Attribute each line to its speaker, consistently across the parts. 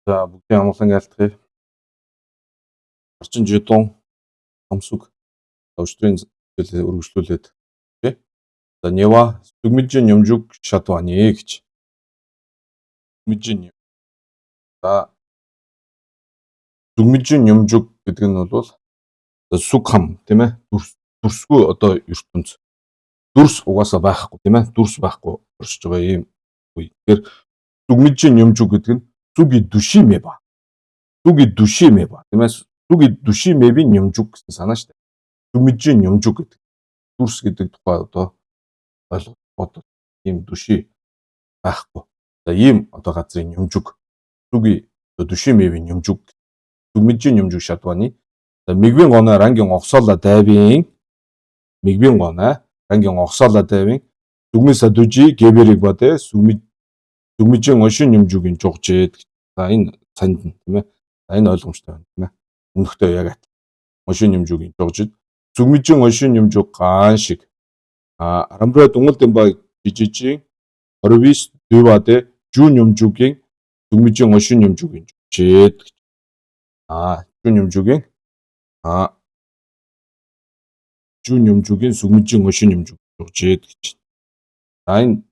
Speaker 1: За бүгдийн амгалан айлтгая. Орчин жидун хомсүг өчтөрийн хичээлээ өргөжлүүлээд тий. За Нева сүгмэжин юмжуг шатваны гэж. Сүгмэжин. За сүгмэжин юмжуг гэдэг нь бол сүг хам тийм ээ. Дүрс дүрсгүй одоо ертөнц. Дүрс угаасаа байхгүй тийм ээ. Дүрс байхгүй оршиж байгаа ийм үе. Тэгэхээр сүгмэжин юмжуг гэдэг нь зүги дүшимэ ба. Зүги дүшимэ ба тийм ээ. Зүги дүшимэбийн юмжуг гэсэн санаа шүү дээ. Сүгмэжин юмжуг гэдэг. Дүрс гэдэг тухай одоо ойлгох бодол ийм дүши байхгүй. За ийм одоо газрын юмжуг. Зүги дүшимэбийн юмжуг. Сүгмэжин юмжуг шатваны. За мигвийн гоноо рангийн огсоола дайвын мигвийн гоноо рангийн огсоола дайвын сүгмэн садужи гэбэрийг бадэ сүгмэж сүгмэжин ошин юмжугийн жугжээд. За энэ санд нь тийм ээ. За энэ ойлгомжтой байна тийм ээ. Өмнөхтэй яг адил. Ошин юмжугийн жугжид сүгмэжин ошин юмжуг гаан шиг а арамбраа дунгал дэмба жижижин 29 дүүвадэ жүүн юмжугийн сүгмэжин ошин юмжугийн жугжээд. А жүүн юмжугийн а жүүн юмжугийн сүгмэжин ошин юмжуг жугжээд гэж. За энэ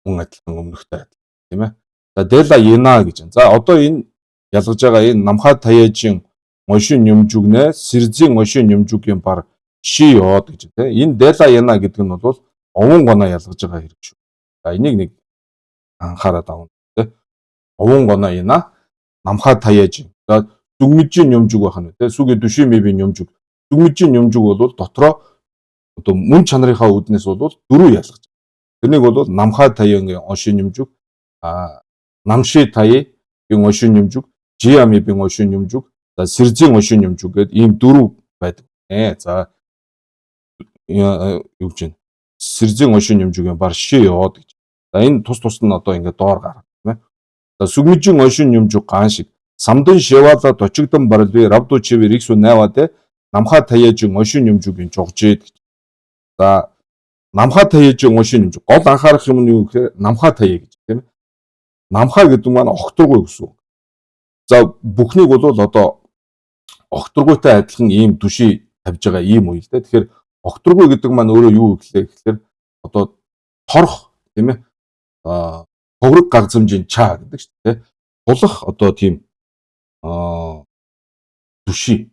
Speaker 1: мөн адилхан өмнөхтэй адил тийм ээ. За Дела Ена гэж байна. За одоо энэ ялгаж байгаа энэ намхаа таяажин ошин юмжугнэ сэрзийн ошин юмжугийн бар шиод гэж тийм. Энэ Дела Ена гэдэг нь бол овон гоноо ялгаж байгаа хэрэг шүү. За энийг нэг анхаарал авна тийм. Овон гоноо Ена намхаа таяажин. За зүгмэжийн юмжуг байх нь тийм. Сүгэ дүшийн мэбийн юмжуг. Зүгмэжийн юмжуг бол дотроо одоо мөн чанарынхаа үүднээс бол дөрөв ялгаж. Тэрнийг бол намхаа таяангийн ошин юмжуг, а намши таягийн ошин юмжуг, жиамибын ошин юмжуг, за сэрзийн ошин юмжуг гэдэг ийм дөрөв байдаг. За юу гэж байна? Сэрзийн ошин юмжугийн бар шиод гэж. За энэ тус тус нь одоо ингээд доор гарна тийм ээ. За сүгмэжин ошин юмжуг гаан шиг самдан шивала дочигдон барилви равду чиви риксу найваде намхаа таяажин ошин юмжугийн жугжээд гэж. За намхаа таяажин ошин юмжуг. Гол анхаарах юм нь юу гэхээр намхаа таяа гэж тийм ээ. Намхаа гэдэг маань огторгуй гэсэн үг. За бүхнийг бол одоо огторгуйтай адилхан ийм дүший тавьж байгаа ийм үе л дээ. Тэгэхээр огторгуй гэдэг маань өөрөө юу гэхлээр гэхлээр одоо торох тийм ээ. Аа ховрог гагзамжийн чаа гэдэг шүү дээ. Тулах одоо тийм дүший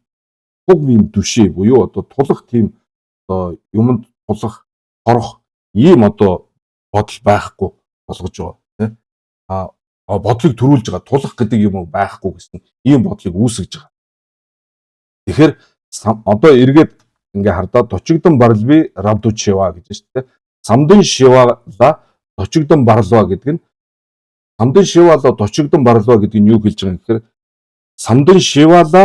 Speaker 1: хугвын дүший буюу одоо тулах тийм одоо юмд тулах торох ийм одоо бодол байхгүй болгож байгаа тийм а бодлыг төрүүлж байгаа тулах гэдэг юм байхгүй гэсэн ийм бодлыг үүсгэж байгаа. Тэгэхээр одоо эргээд ингээ хардаа дочигдон барлви равдучева гэж шүү дээ. Самдан шивала дочигдон барлва гэдэг нь самдан шивала дочигдон барлва гэдэг нь юу хэлж байгаа юм гэхээр самдан шивала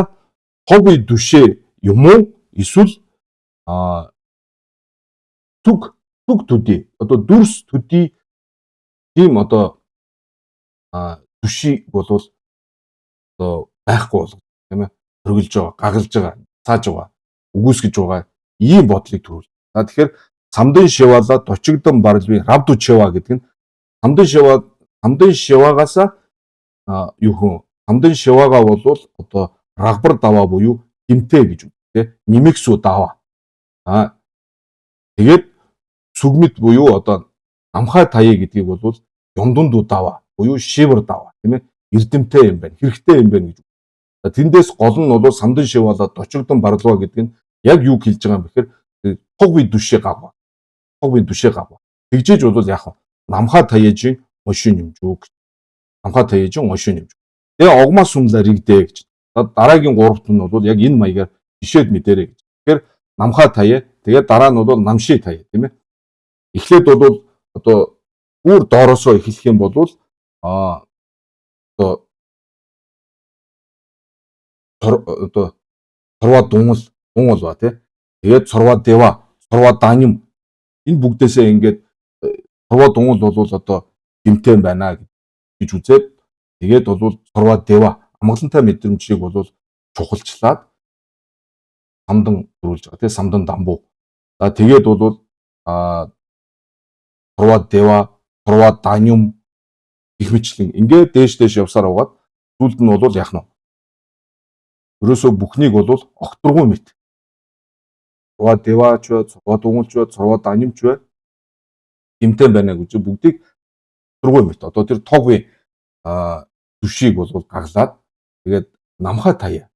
Speaker 1: ховы дүшээ юм уу эсвэл а түг түг төдий одоо дүрс төдий тийм одоо дүшийг болвол одоо байхгүй болгох тийм ээ төрөлж байгаа, гагалж байгаа, цааж байгаа, үгүйсгэж байгаа ийм бодлыг төрүүл. За тэгэхээр самдан шивала дочигдон барлви равдучева гэдэг нь самдан шива самдан шивагаас юу хүн самдан шивага болвол одоо рагбар даваа буюу гимтэй гэж үг тий нэмэгсүү даваа. А тэгээд сүгмэд буюу одоо намхаа таяа гэдгийг бол ёндондуу даваа буюу шивэр даваа тийм ээ эрдэмтэй юм байна, хэрэгтэй юм байна гэж. За тэндээс гол нь бол самдан шивала дочигдон барлуа гэдэг нь яг юу хэлж байгаа юм бэхээр туг дүшээ гаваа. Туг дүшээ гаваа. Тэгжээж бол яг намхаа таяажин мошин юмжүүг. Намхаа таяажин мошин юмжүүг. Тэгээ огмаа сумла ригдэ гэж. Дараагийн гуравт нь бол яг энэ маягаар жишээд мэдэрэй гэж. Тэгэхээр намхаа таяа тэгээ дараа нь бол намши таяа тийм ээ. Эхлээд бол одоо бүр доороосоо эхлэх юм бол а одоо одоо цорва дунгал дунгал ба тий. Тэгээд цорва дева, цорва даним энэ бүгдээсээ ингээд цорва дунгал бол одоо гимтэн байна гэж үзээд тэгээд бол цорва дева амгалантай мэдрэмжийг бол чухалчлаад самдан төрүүлж байгаа тий самдан дамбуу. За тэгээд бол а цорва дева, цорва даним гэх мэтлэн ингээд дээш дээш явсаар угаад Сүүлд нь бол яах нь вэ? Ерөөсөө бүхнийг бол огторгуй мэт. Цурва деваач бай, цурва дугуйлч бай, цурва данимч бай. Гэмтэн байна гэж бүгдийг огторгуй мэт. Одоо тэр тогвын түшийг бол гаглаад тэгээд намхаа таяа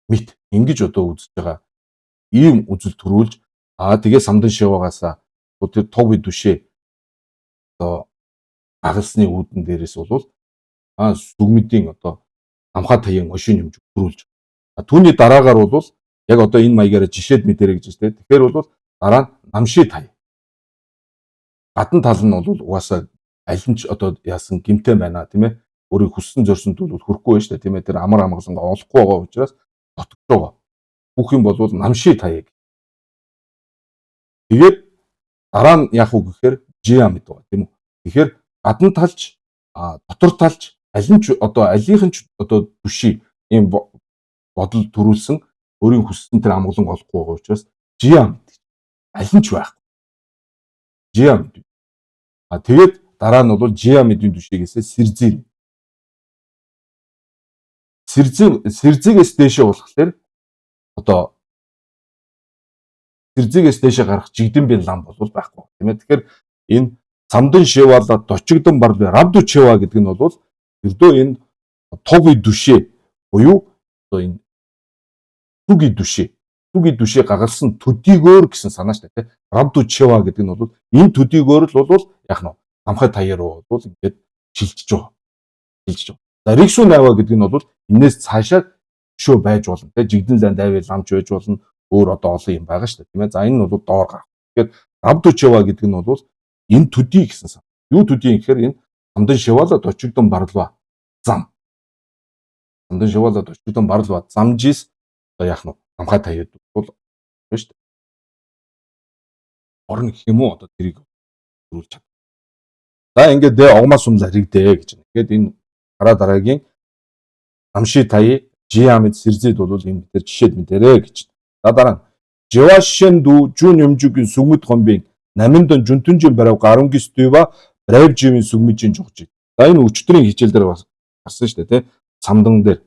Speaker 1: мэт ингэж одоо үзэж байгаа ийм үзэл төрүүлж тэгээ самдан шиваагаасаа тэр тогвын түшээ одоо гагалсны үүдэн дээрээс бол сүгмэдийн одоо намхаа таяын ошин юмж төрүүлж. Түүний дараагаар бол яг одоо энэ маягаараа жишээд мэдэрэй гэж байна. Тэгэхээр бол дараа нь намши тая. Гадна тал нь бол угаасаа аль нь ч одоо яасан гимтэн байна, тийм ээ. Өөрийг хүссэн зорьсон бол хөрөхгүй байна шүү дээ, тийм ээ. Тэр амар амгалангаа олохгүй байгаа учраас дотгож байгаа. Бүх юм бол намши таяг. Тэгээд дараа нь яах вэ гэхээр жиа мэд байгаа, тийм үү. Тэгэхээр гадна талч дотор талч аль нь ч одоо алийнх нь ч одоо түший ийм бодол төрүүлсэн өөрийн хүссэн тэр амгалан олохгүй байгаа учраас жиа мэд аль нь ч байхгүй. Жиа мэд. Тэгээд дараа нь бол жиа мэдвийн түшигээсээ сэрзий. Сэрзигээс дээшээ болохоор одоо сэрзигээс дээшээ гарах жигдэн лам бол байхгүй, тийм ээ. Тэгэхээр энэ самдан шивала дочигдон барлаа равду чива гэдэг нь бол ердөө энэ туги дүшээ буюу одоо энэ туги дүшээ гагалсан төдийгөөр гэсэн санаа шүү дээ. Равду чива гэдэг нь бол энэ төдийгөөр л бол яг нь намхай таяа руу бол ингээд шилжиж байгаа. Шилжиж байгаа. За, риксу найва гэдэг нь бол энээс цаашаа шөө байж болно. Тэ, жигдэн лан дайвал ламч байж болно. Өөр одоо олон юм байгаа шүү дээ. Тийм ээ. За, энэ нь бол доор гарах. Тэгэхээр равду чива гэдэг нь бол энэ төдий гэсэн сан. Юу төдий гэхээр энэ самдан шивала дочигдон барлва зам. Самдан шивала дочигдон барлва замжис одоо яах нь намхай таяад бол шүү дээ. Орно гэх юм уу, одоо тэрийг төрүүлж чад. За, ингээд дэ огмаа сум ларигдэ гэж. Ингээд энэ дараа дараагийн намши тая жиамид сэрзэд бол энэ бид жишээд мэдэрэ гэж. За, дараа нь Жавашэнду жун юмжугийн сүгмэд гомбын наминдон жүнтүнжин барав гарунгис дүйва бравживын сүгмэжин жугж. За, энэ өчтөрийн хичээл дээр бас гарсан шүү дээ, тий. Самдан дээр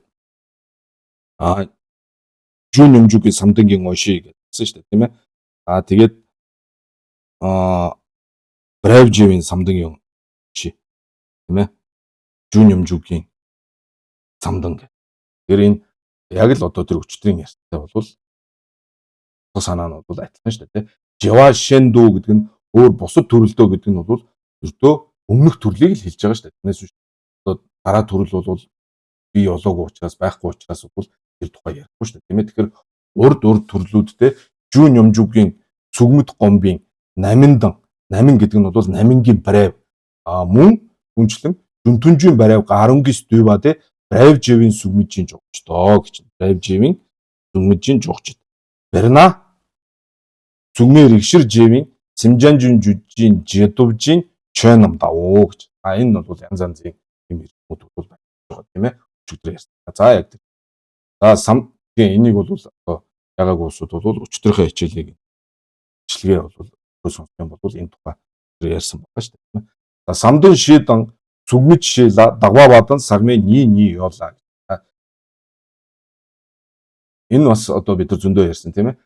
Speaker 1: жун юмжугийн самдангийн оши гэсэн шүү дээ, тийм ээ. Тэгээд бравживын самдангийн оши, тийм ээ. Жун юмжугийн самдан гэх. Тэгэхээр энэ яг л одоо тэр өчтөрийн ярьсантай бол санаа нь бол адилхан шүү дээ, тий. Жава шэнду гэдэг нь өөр бусад төрөлдөө гэдэг нь бол ердөө өмнөх төрлийг л хэлж байгаа шүү дээ. Тэрнээс биш одоо дараа төрөл бол бий болоогүй учраас, байхгүй учраас бол тэр тухай ярихгүй шүү дээ. Тийм ээ. Тэгэхээр урд урд төрлүүдтэй жүүн юмжугийн сүгмэд гомбын наминдан намин гэдэг нь бол намингийн барайв мөн хүнчлэн жүнтүнжийн барайв гарунгис дүйва те бравживын сүгмэжийн жугчдоо гэж. Бравживын сүгмэжийн жугчд. Барина зүгмээ рэгшэр живийн симжанжин жүжийн жидувжин чойном давуу гэж. Энэ нь бол янз янзын юм хэрэгмүүд бол байж байгаа, тийм ээ. Өчигдөр ярьсан. За, яг тэр. За, сам тэгээ энийг бол одоо ягааг улсууд бол өчтөрийнхөө хичээлийг бичлэгээ бол сонсох юм бол энэ тухай ярьсан байгаа шүү дээ. За, самдан шидан зүгмэж шила дагва бадан сагмын ни ни ёолаа. Энэ бас одоо бид нар зөндөө ярьсан, тийм ээ.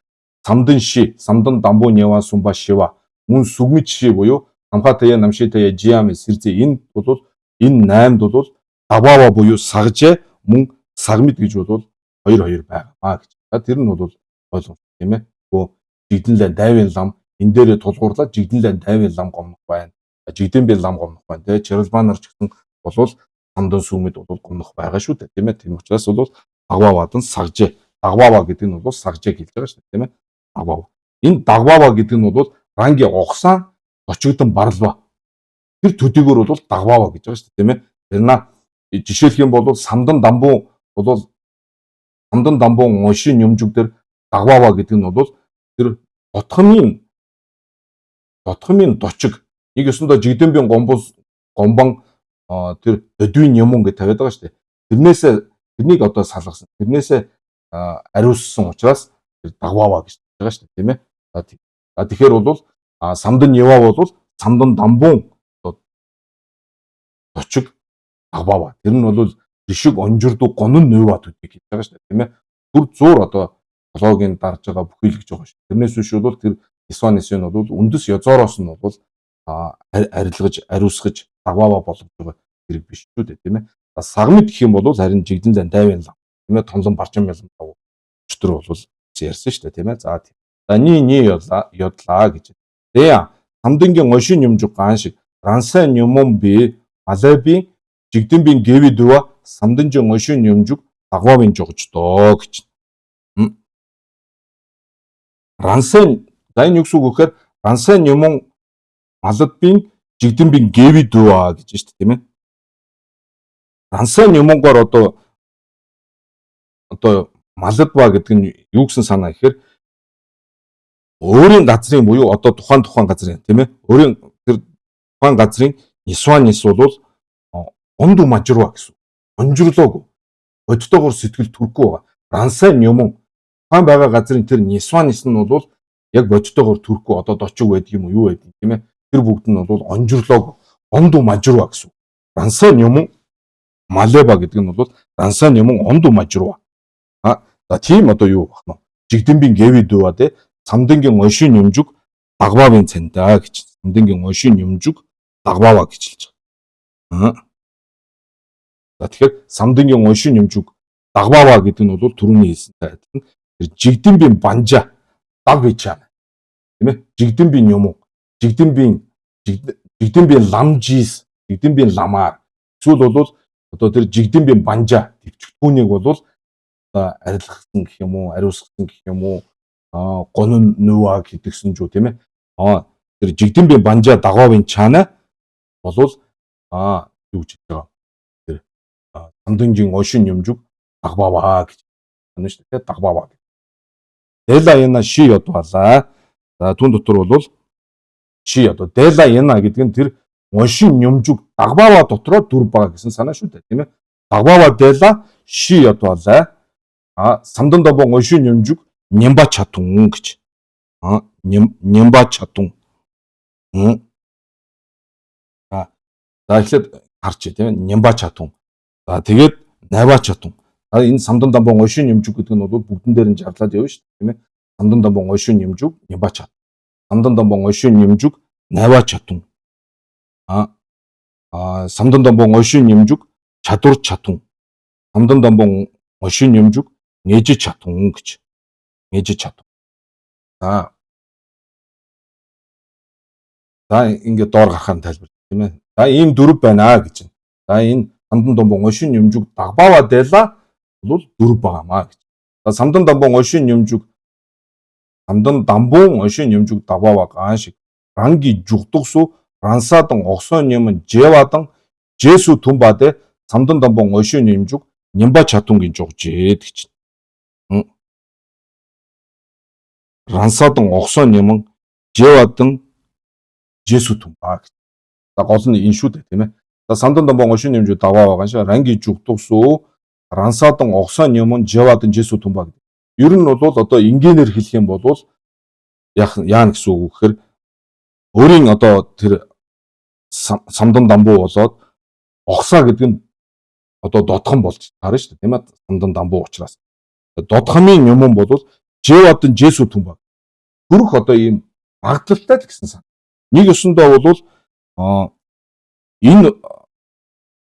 Speaker 1: Самдан ши, самдан дамбу нева сумба шива мөн сүгмэж ши буюу намха тая намши тая жиам сэрзэ энэ бол энэ 8-д бол даваава буюу сагжээ мөн сагмид гэж бол хоёр хоёр байгаа гэж. Тэр нь бол ойлгомжтой, тийм ээ. Гөө жигдэнлэн дайвын лам энэ дээрээ тулгуурлаад жигдэнлэн дайвын лам гомнох байна. Жигдэн лам гомнох байна, тийм. Чиралбанаар ч гэсэн болвол самдан сүмэд бол гомнох байгаа шүү дээ, тийм ээ. Тийм учраас бол дагваавад нь сагжээ. Дагваава гэдэг нь бол сагжээ хэлж байгаа шүү дээ, тийм ээ. Дагваава. Энэ дагваава гэдэг нь бол ранги огсан очигдон барлва. Тэр төдийгөр бол дагваава гэж байгаа шүү дээ, тийм ээ. Тэр жишээлх юм бол самдан дамбуу бол самдан дамбуу уншин юмжуг дээр дагваава гэдэг нь бол тэр дотхомын дочиг нэг ёсондоо жигдэнбийн гомбос гомбон тэр додвин юмун гэж тавиад байгаа шүү дээ. Тэрнээсээ тэрнийг одоо салгасан. Тэрнээсээ ариуссан учраас тэр дагваава гэж байгаа шүү дээ, тийм ээ. За, тэгэхээр бол самдан яваа бол самдан дамбуун дочиг Дагбава. Тэр нь бол ришиг онжирдуу гонон нуйва төдий гэж байгаа шүү дээ, тийм ээ. Түр зуур одоо толгойг дарж байгаа бүхий л гэж байгаа шүү. Тэрнээс биш бол тэр Исванис нь бол үндэс ёзоороос нь бол арилгаж, ариусгаж, дагваава болгож байгаа хэрэг биш шүү дээ, тийм ээ. Сагмид гэх юм бол харин жигдэн зан тайван лам, тийм ээ, тонлон барчан мялан тав өчтөр бол ярьсан шүү дээ, тийм ээ. За тийм. За ни ни ёдлаа, ёдлаа гэж. Тэя самдынгийн ошин юмжиг ган шиг рансай юмон би малайбын жигдэнбийн гэви дүва самдынжин ошин юмжиг дагвавын жогждоо гэж. Рансай за энэ юу гэсэн үг вэ гэхээр рансай юмон маладбын жигдэнбийн гэви дүва гэж шүү дээ, тийм ээ. Рансай юмонгоор одоо маладва гэдэг нь юу гэсэн санаа гэхээр өөрийн газрын буюу одоо тухайн тухайн газрын, тийм ээ, өөрийн тэр тухайн газрын нисван нис бол онду мажирва гэсэн. Онжирлоогүй. Бодтоогоор сэтгэл төрөхгүй байгаа. Рансай юмон тухайн байгаа газрын тэр нисван нис нь бол яг бодтоогоор төрөхгүй, одоо дочиг байдаг юм уу, юу байдаг, тийм ээ. Тэр бүгд нь бол онжирлоогүй. Онду мажирва гэсэн. Рансай юмон малеба гэдэг нь бол рансай юмон онду мажирва. А за тийм одоо юу бах нь. Жигдэнбийн гэви дүүва те самдынгийн ошин юмжиг дагвавын цандаа гэж. Самдынгийн ошин юмжиг дагвава гэж хэлж байгаа. За тэгэхээр самдынгийн ошин юмжиг дагвава гэдэг нь бол түрүүний хэлсэнтэй адилхан. Тэр жигдэнбийн банжа даг бичаа. Тийм ээ? Жигдэнбийн юм уу? Жигдэнбийн ламжис, жигдэнбийн ламаар. Эсвэл бол одоо тэр жигдэнбийн банжа төвчгтүүнийг бол арилгасан гэх юм уу, ариусгасан гэх юм уу, гонон нуа гэдгсэн ч үү, тийм ээ. Тэр жигдэнбийн банжа дагавын чаана болвол юу гэж хэлж байгаа. Тэр самдынжин ошин юмжиг дагбаваа гэж байна шүү дээ. Дагбаваа. Дэла яна ши ядвалаа. За түн дотор бол ши одоо дэла яна гэдэг нь тэр ошин юмжиг дагбаваа дотроо дүр байгаа гэсэн санаа шүү дээ, тийм ээ. Дагбаваа дэла ши ядвалаа. Самдан добон ошин юмжиг нямба чатун гэж. Нямба чатун. За эхлээд харчээ, тийм ээ. Нямба чатун. За тэгээд найва чатун. За энэ самдан дамбон ошин юмжиг гэдэг нь бол бүгдэн дээр нь жарлаад явна шүү дээ, тийм ээ. Самдан дамбон ошин юмжиг нямба чат. Самдан дамбон ошин юмжиг найва чатун. Самдан дамбон ошин юмжиг чадвар чатун. Самдан дамбон ошин юмжиг нээж чатун гэж. Нээж чатун. За. За ингээд доор гарахын тайлбар, тийм ээ. За ийм дөрв байна гэж. За энэ самдан домбон ошин юмжиг дагбава дэла бол дөрв байгаамаа гэж. За самдан дамбон ошин юмжиг самдан дамбун ошин юмжиг дагбава гаан шиг ранги жугдгсу рансадан огсон юм жевадан жесү түмбаде самдан дамбон ошин юмжиг нямба чатунгийн жугжээд гэж. Рансадан огсон юм жевадан жесү түмба гэж. За гол нь энэ шүү дээ, тийм ээ. За самдан дамбон ошин юмжиг дагбава байгаа шиг ранги жугдгсу рансадан огсон юм жевадан жесү түмба гэдэг. Ер нь бол одоо энгийнээр хэлэх юм бол яг яана гэсэн үг гэхээр өөрийн одоо тэр самдан дамбуу болоод огсаа гэдэг нь одоо додхон болж таарна шүү дээ, тийм ээ, самдан дамбуу учраас. Додхомын юм бол жевадан жесү түмба. Төрөх одоо ийм магадлалтай л гэсэн сан. Нэг ёсондоо бол энэ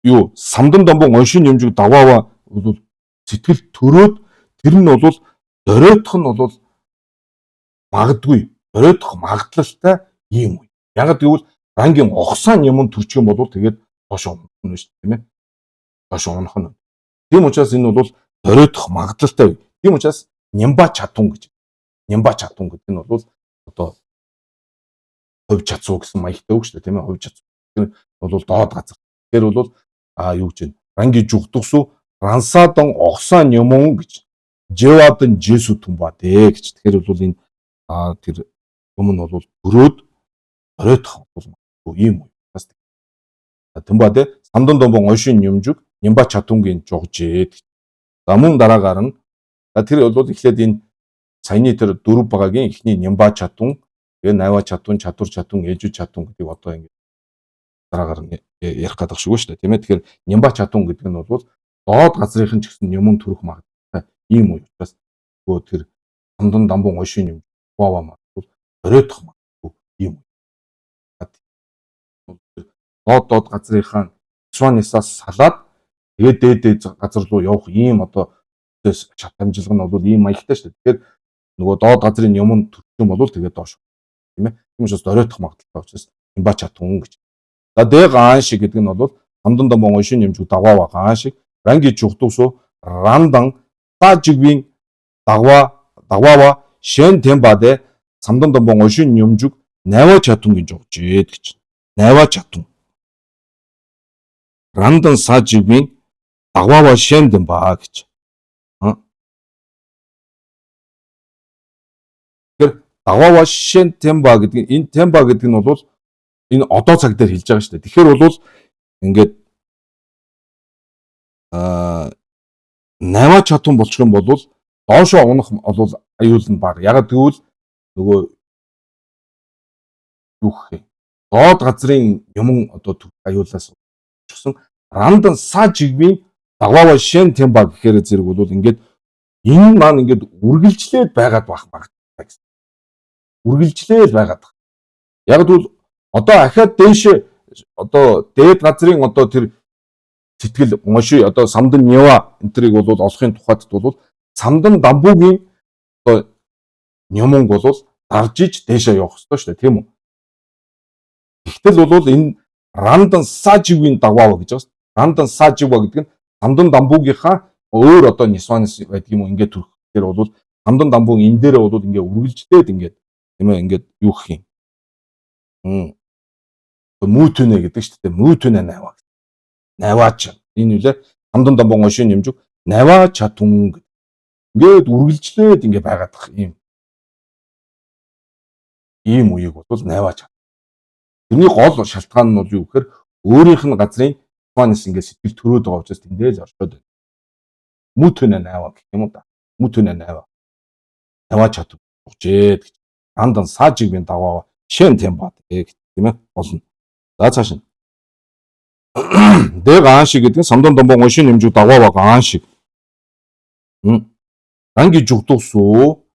Speaker 1: юу самдан дамбуу оншин юмжиг даваава бол сэтгэл төрөөд тэр нь бол доройтох нь бол магадгүй доройтох магадлалтай ийм үе. Яг гэвэл рангийн огсаан юм төрчих юм бол тэгээд доош унах нь шүү дээ, тийм ээ. Доош унах нь. Тийм учраас энэ бол доройтох магадлалтай үе. Тийм учраас нямба чатун гэж. Нямба чатун гэдэг нь бол одоо хувь чацуу гэсэн маягтай үг шүү дээ, тийм ээ. Хувь чацуу. Тэр бол доод газар. Тэр бол юу гэж вэ? Ранги жугдгсүү рансадан огсаан юмун гэж. Жевадан жесү түмба дээ гэж. Тэгэхээр бол энэ тэр юм нь бол өрөөд оройтох бол ийм үү. Бас түмба дээ самдан домбон ошин юмжиг нямба чатунгийн жугжээд. За мөн дараагаар нь тэр бол эхлээд энэ саяны тэр дөрв багагийн эхний нямба чатун, тэгээ найва чатун, чадвар чатун, ээжүү чатун гэдгийг одоо ингэ Дараагаар нь ярих гэдэг шиг шүү дээ, тийм ээ. Тэгэхээр нямба чатун гэдэг нь бол доод газрынх нь ч гэсэн юмн төрөх магадлалтай ийм үе учраас нөгөө тэр самдан дамбун ойшин юм бава магадгүй оройтох магадгүй ийм үе. Доод доод газрынхаа Сванисаас салаад тэгээд дээд дээд газар руу явах ийм одоо шат амжилга нь бол ийм маягтай шүү дээ. Тэгэхээр нөгөө доод газрын юм төрчих юм бол тэгээд доош, тийм ээ. Тийм учраас оройтох магадлалтай учраас нямба чатун гэж. За дэ гаан шиг гэдэг нь бол самдан дамбун ойшин юмжиг дагваа гаан шиг ранги жугдуусуу рандан таажигвийн дагва дагвава шен тембаде самдан дамбун ойшин юмжиг найва чатунгийн жогжээд гэж. Найва чатун. Рандан сажигвийн дагвава шен темба гэж. Тэгэхээр дагвава шен темба гэдэг нь энэ темба гэдэг нь бол энэ одоо цаг дээр хэлж байгаа шүү дээ. Тэгэхээр бол ингээд найва чатун болчих юм бол доошоо унах бол аюул нь бага. Яг тэгвэл нөгөө юу гэх юм? Доод газрын юмн одоо аюулаас очсон рандан са жигмийн дагвава шен темба гэхээр зэрэг бол ингээд энэ маань ингээд үргэлжлээд байгаад байх магадaltaй гэсэн. Үргэлжлээл байгаад. Яг тэгвэл одоо ахаад дээш одоо дээд газрын одоо тэр сэтгэл моши одоо самдан ньява энтрийг бол олохын тухайд бол самдан дамбуугийн одоо нямунг бол дарж ич дээшээ явах ёстой шүү дээ, тийм үү? Тэгтэл бол энэ рандан саживын дагваа гэж байгаа шүү. Рандан сажива гэдэг нь самдан дамбуугийнхаа өөр одоо нисванс байдаг юм уу, ингээд төрөх дээр бол самдан дамбууг энэ дээрээ бол ингээд үргэлжлээд ингээд, тийм ээ, ингээд юу гэх юм. Мүүтүнэ гэдэг шүү дээ. Мүүтүнэ найваа. Найваач. Энэ үлээ самдан дамбуун ошин юмжиг найваа чатун гэдэг. Ингээд үргэлжлээд ингээд байгаадах ийм ийм үеийг бол найваа чат. Тэрний гол шалтгаан нь бол юу гэхээр өөрийнх нь газрын Испанис ингээд сэтгэл төрөөд байгаа учраас тэндээ л оршоод байна. Мүүтүнэ найваа гэх юм уу да. Мүүтүнэ найваа. Найваа чат гэж. Андан сажигвын даваа шэн тембат гэх, тийм ээ, болно. За цааш нь. Дэ гаан шиг гэдэг нь самдан домбон ошин нэмжүү дагваа гаан шиг. Ранги жугдуусуу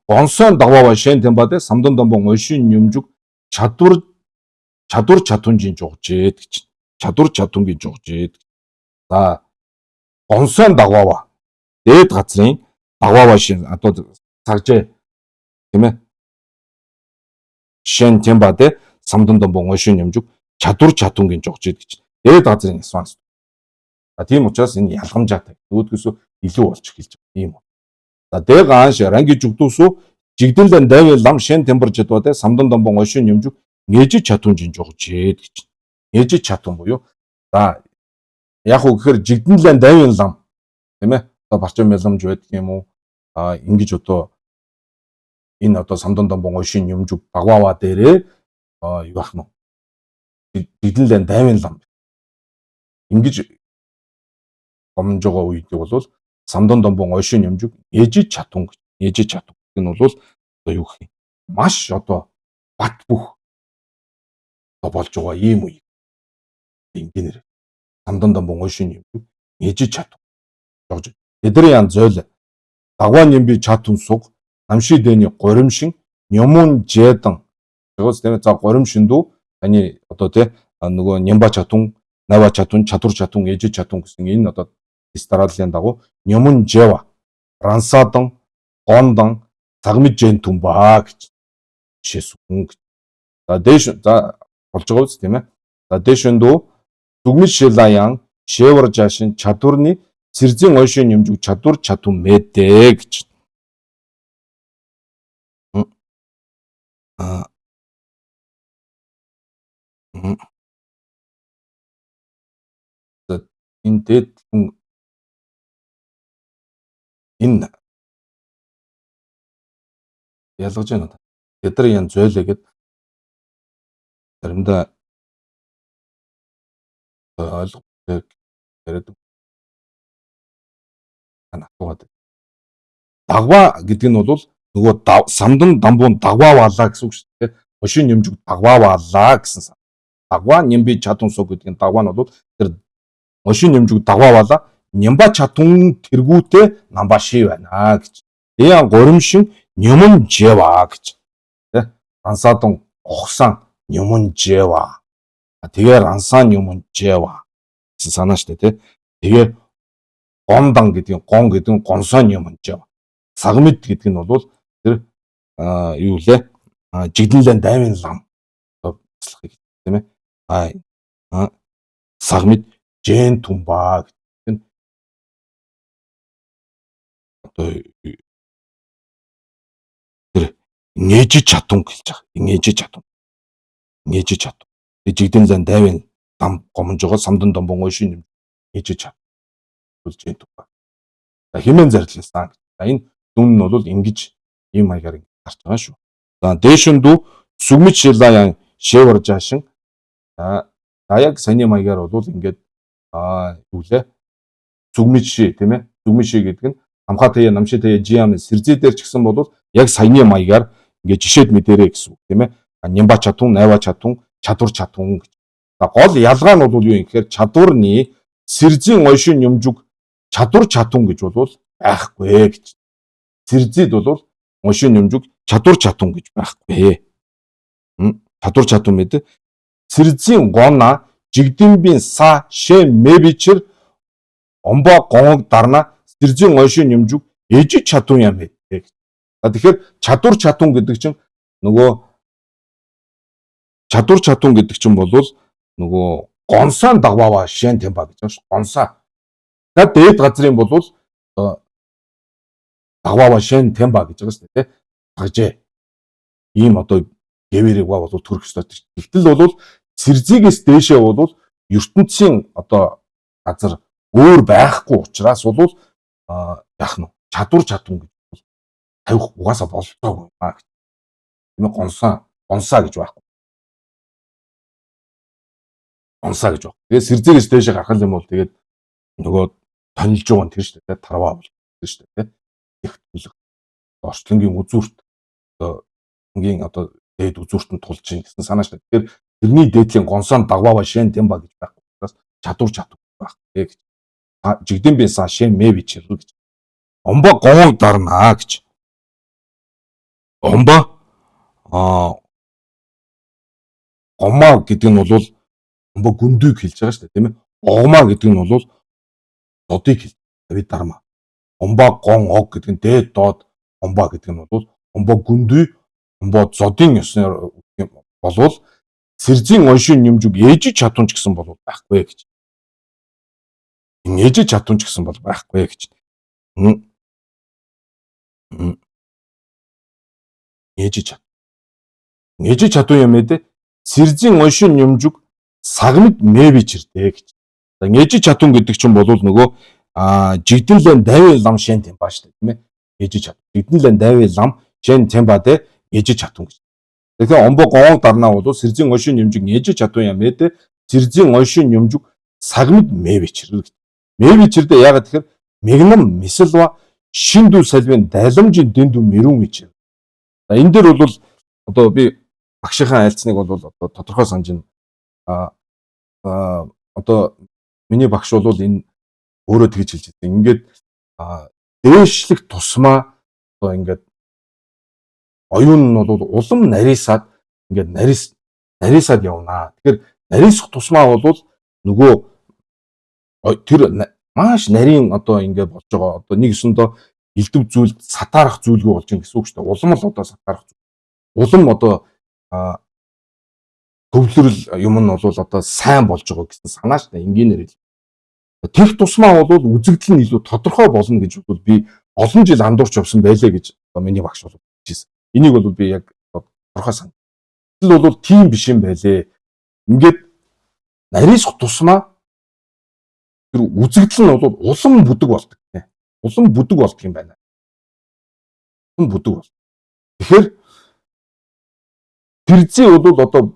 Speaker 1: гонсон дагваа шэн тембаде самдан домбон ошин нэмжүү чадвар чадвар чадунжийн жугжээд гэж. Чадвар чадунгийн жугжээд. За гонсон дагваа дээд газрын дагваа шин одоо цагжээ, тийм ээ. Шэн тембаде самдан домбон ошин нэмжүү чадвар чадунгийн жугжээд гэж. Дээд газрын сванс. За тийм учраас энэ ялгамжаатай. Нөгөөдгөөсөө илүү болж эхэлж байгаа юм. За дэ гаан ранги жугдуусуу жигдэнлэн дайвын лам шен тембар жадваде самдан домбон ошин нэмжүү нээжи чатунжин жугжээд гэж. Нээжи чатун буюу за яг уу гэхээр жигдэнлэн дайвын лам, тийм ээ. Одоо барчин меламж байдаг юм уу? А ингэж одоо энэ одоо самдан домбон ошин нэмжүү дагваава дээрээ юу ах нь жигдэнлэн дайвын лам ингэж гомж байгаа үед бол самдан домбон ошин нэмжүү нээжи чатун гэж. Нээжи чатун гэх нь бол одоо юу гэх юм? Маш одоо бат бөх одоо болж байгаа ийм үе. Ингэнэр самдан домбон ошин нэмжүү нээжи чатун. Жогж. Тэдний ян зойл дагваа нэмби чатун суг намши дэний горимшин нямун жэдан. Тэгээс, тийм ээ, за горимшин дүү таны одоо тий нөгөө нямба чатун, найва чатун, чадвар чатун, ээжи чатун гэсэн энэ одоо дарааллын дагуу нямун жева рансадан гондан цагмид жентүн ба гэж жишээсэн гэж. За дээш за болж байгаа үст, тийм ээ. За дээшэн дүү дүгмэл шилаян шевар жашин чадварны сэрзэн ойшин нэмжүг чадвар чадун мэдээ гэж. А за энэ дээд хүн энэ ялгаж байна. Тэд нар ян зөйлөө гэд заримдаа ойлгох яриад асуугаад. Дагваа гэдэг нь бол нөгөө самдан дамбуун дагваа валаа гэсэн үг шүү дээ. Хошин нэмжүг дагваа валаа гэсэн. Дагва нямби чадун суу гэдэг нь дагва нь бол тэр ошин нэмжүг дагва бала нямба чадун тэргүүтээ намба ши байна гэж. Яа горимшин нюмэн жева гэж. Тэ рансаадун огсан нюмэн жева. Тэгээ рансан нюмэн жева гэсэн санаа штэ тэ. Тэгээ гондан гэдэг нь гон гэдэг нь гонсон юм жева. Сагмид гэдэг нь бол тэр юу лээ? Жигдэнлэн даймын лам баслахыг тийм ээ. А сагмид жэн тумба гэдэг нь одоо тэр нээжи чадун гэж байгаа. Нээжи чадун. Нээжи чадун. Жигдэнлэн даймын лам гомж байгаа самдан домбон ойшин нээжи чадун. Жэн тумба. За химэн зарласан. За энэ дүн нь бол ингэж ийм маягаар гарч байгаа шүү. За дээшэндүү сүгмэж шилаян шевар жаашин. За яг саяны маягаар бол ингээд юу лээ? Сүгмэж ши тийм ээ. Сүгмэж ши гэдэг нь амхаа тая намши тая жиам сэрзий дээр ч гэсэн бол яг саяны маягаар ингээд жишээд мэдэрэй гэсэн үг тийм ээ. Нямба чадун, найва чадун, чадвар чадун гэж. За гол ялгаа нь бол юу юм гэхээр чадварны сэрзийн ойшин юмжуг чадвар чадун гэж бол байхгүй гэж. Сэрзийд бол ойшин юмжуг чадвар чадун гэж байхгүй. Чадвар чадун мэд. Сэрзийн гона жигдэнбийн са шэ мэбичэр омбо гоног дарна сэрзийн ойшин юмжуг ээжи чадун юм бэ. За тэгэхээр чадвар чадун гэдэг чинь нөгөө чадвар чадун гэдэг чинь бол нөгөө гонсаан дагваава шэн тэмба гэж байна шүү. Гонсаа. За дээд газрын бол дагваава шэн тэмба гэж байгаа шүү дээ. Дагжээ. Ийм одоо гэвэрэг ба бол төрөх ёстой. Тэгтэл бол сэрзийгээс дээшээ бол ертөнцийн одоо газар өөр байхгүй учраас бол яах нь чадвар чадвар гэж бол тавих угаасаа бололцоогүй юм аа гэж. Тийм ээ гонсаа гонсаа гэж байхгүй. Гонсаа гэж байна. Тэгээд сэрзийгээс дээшээ гарах юм бол тэгээд нөгөө тонилж байгаа нь тэр шүү дээ. Тарваа бол тэр шүү дээ. Их төлөг орчлонгийн үзүүрт одоо өнгийн одоо дээд үзүүрт нь тулж гин гэсэн санаа шүү дээ. Тэгэхээр тэрний дээдлийн гонсоон дагваава шэн тэмба гэж байхгүй учраас чадвар чадвар байхгүй гэж. Жигдэн би са шэн мэ бичэр гэж. Омбо гоног дарнаа гэж. Омбо гомаа гэдэг нь бол омбо гүндүйг хэлж байгаа шүү дээ, тийм ээ. Огмаа гэдэг нь бол додыг хэлж би дарма. Омбо гон ог гэдэг нь дээд доод омбо гэдэг нь бол омбо гүндүй омбо зодын ёсны болвол сэрзийн оншийн нэмжүг ээжи чадварч гэсэн бол байхгүй гэж. Ээжи чадварч гэсэн бол байхгүй гэж. Ээжи чад. Ээжи чадвар юм ээ. Сэрзийн оншийн нэмжүг сагмид мэвичэрдэ гэж. За ээжи чадвар гэдэг чинь бол нөгөө жигдэнлэн дави лам шэн тэм ба шүү дээ, тийм ээ. Ээжи чад. Жигдэнлэн дави лам шэн тэм ба дэ ээжи чадвар гэж. Тэгэхээр омбо гон дарнаа бол сэрзийн оншийн нэмжүг ээжи чадвар юм ээ. Сэрзийн оншийн нэмжүг сагмид мэвичэр гэж. Мэвичэрдэ яагаад тэгэхээр мэгнам мисэлва шиндүү салвын даламжийн дэндүү мэрүүн гэж. За энэ дээр бол одоо би багшийнхаа айлцныг бол одоо тодорхой санаж байна. Одоо миний багш бол энэ өөрөө тэгж хэлж байсан. Ингээд дээшлэх тусмаа одоо ингээд оюун нь бол улам нарийсаад ингээд нарийсаад явнаа. Тэгэхээр нарийсах тусмаа бол нөгөө тэр маш нарийн одоо ингээд болж байгаа. Одоо нэг өсөндөө элдв зүйл сатаарах зүйлгүй болж байгаа гэсэн үг шүү дээ. Улам л одоо сатаарах зүйл. Улам одоо төвлөрөл юм нь бол одоо сайн болж байгаа гэсэн санаа шүү дээ. Энгийнээр хэл. Тэр тусмаа бол үзэгдэл нь илүү тодорхой болно гэж бол би олон жил андуурч явсан байлээ гэж одоо миний багш бол хэлжсэн. Энийг бол би яг тодорхой сан. Тэгэл бол тийм биш юм байлээ. Ингээд нарийсах тусмаа тэр үзэгдэл нь бол улам бүдэг болдог. Улам бүдэг болдог юм байна. Улам бүдэг бол. Тэгэхээр тэр зүй бол одоо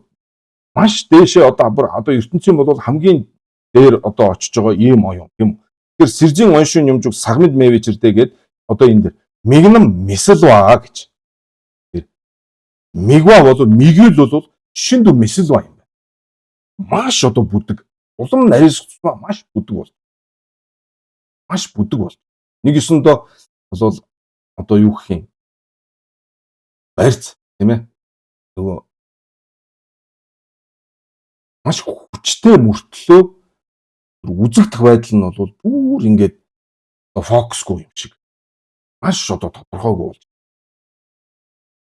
Speaker 1: маш дээшээ одоо бүр одоо ертөнцийн бол хамгийн дээр одоо очиж байгаа ийм оюун тийм үү. Тэгэхээр сэржин оншин юмжуг сагмид мэвичэрдэ гээд одоо энэ дэр мигнам мисэлва гэж. Тэр мигва бол мигэл бол шиндүү мисэлва юм байна. маш одоо бүдэг. Улам нарийсах тусмаа маш бүдэг бол. Маш бүдэг бол. Нэг ёсондоо бол одоо юу гэх юм? Барьц тийм ээ. Нөгөө маш хүчтэй мөртлөө үзэгдэх байдал нь бол бүр ингээд фокусгүй юм шиг. Маш одоо тодорхойгүй болж.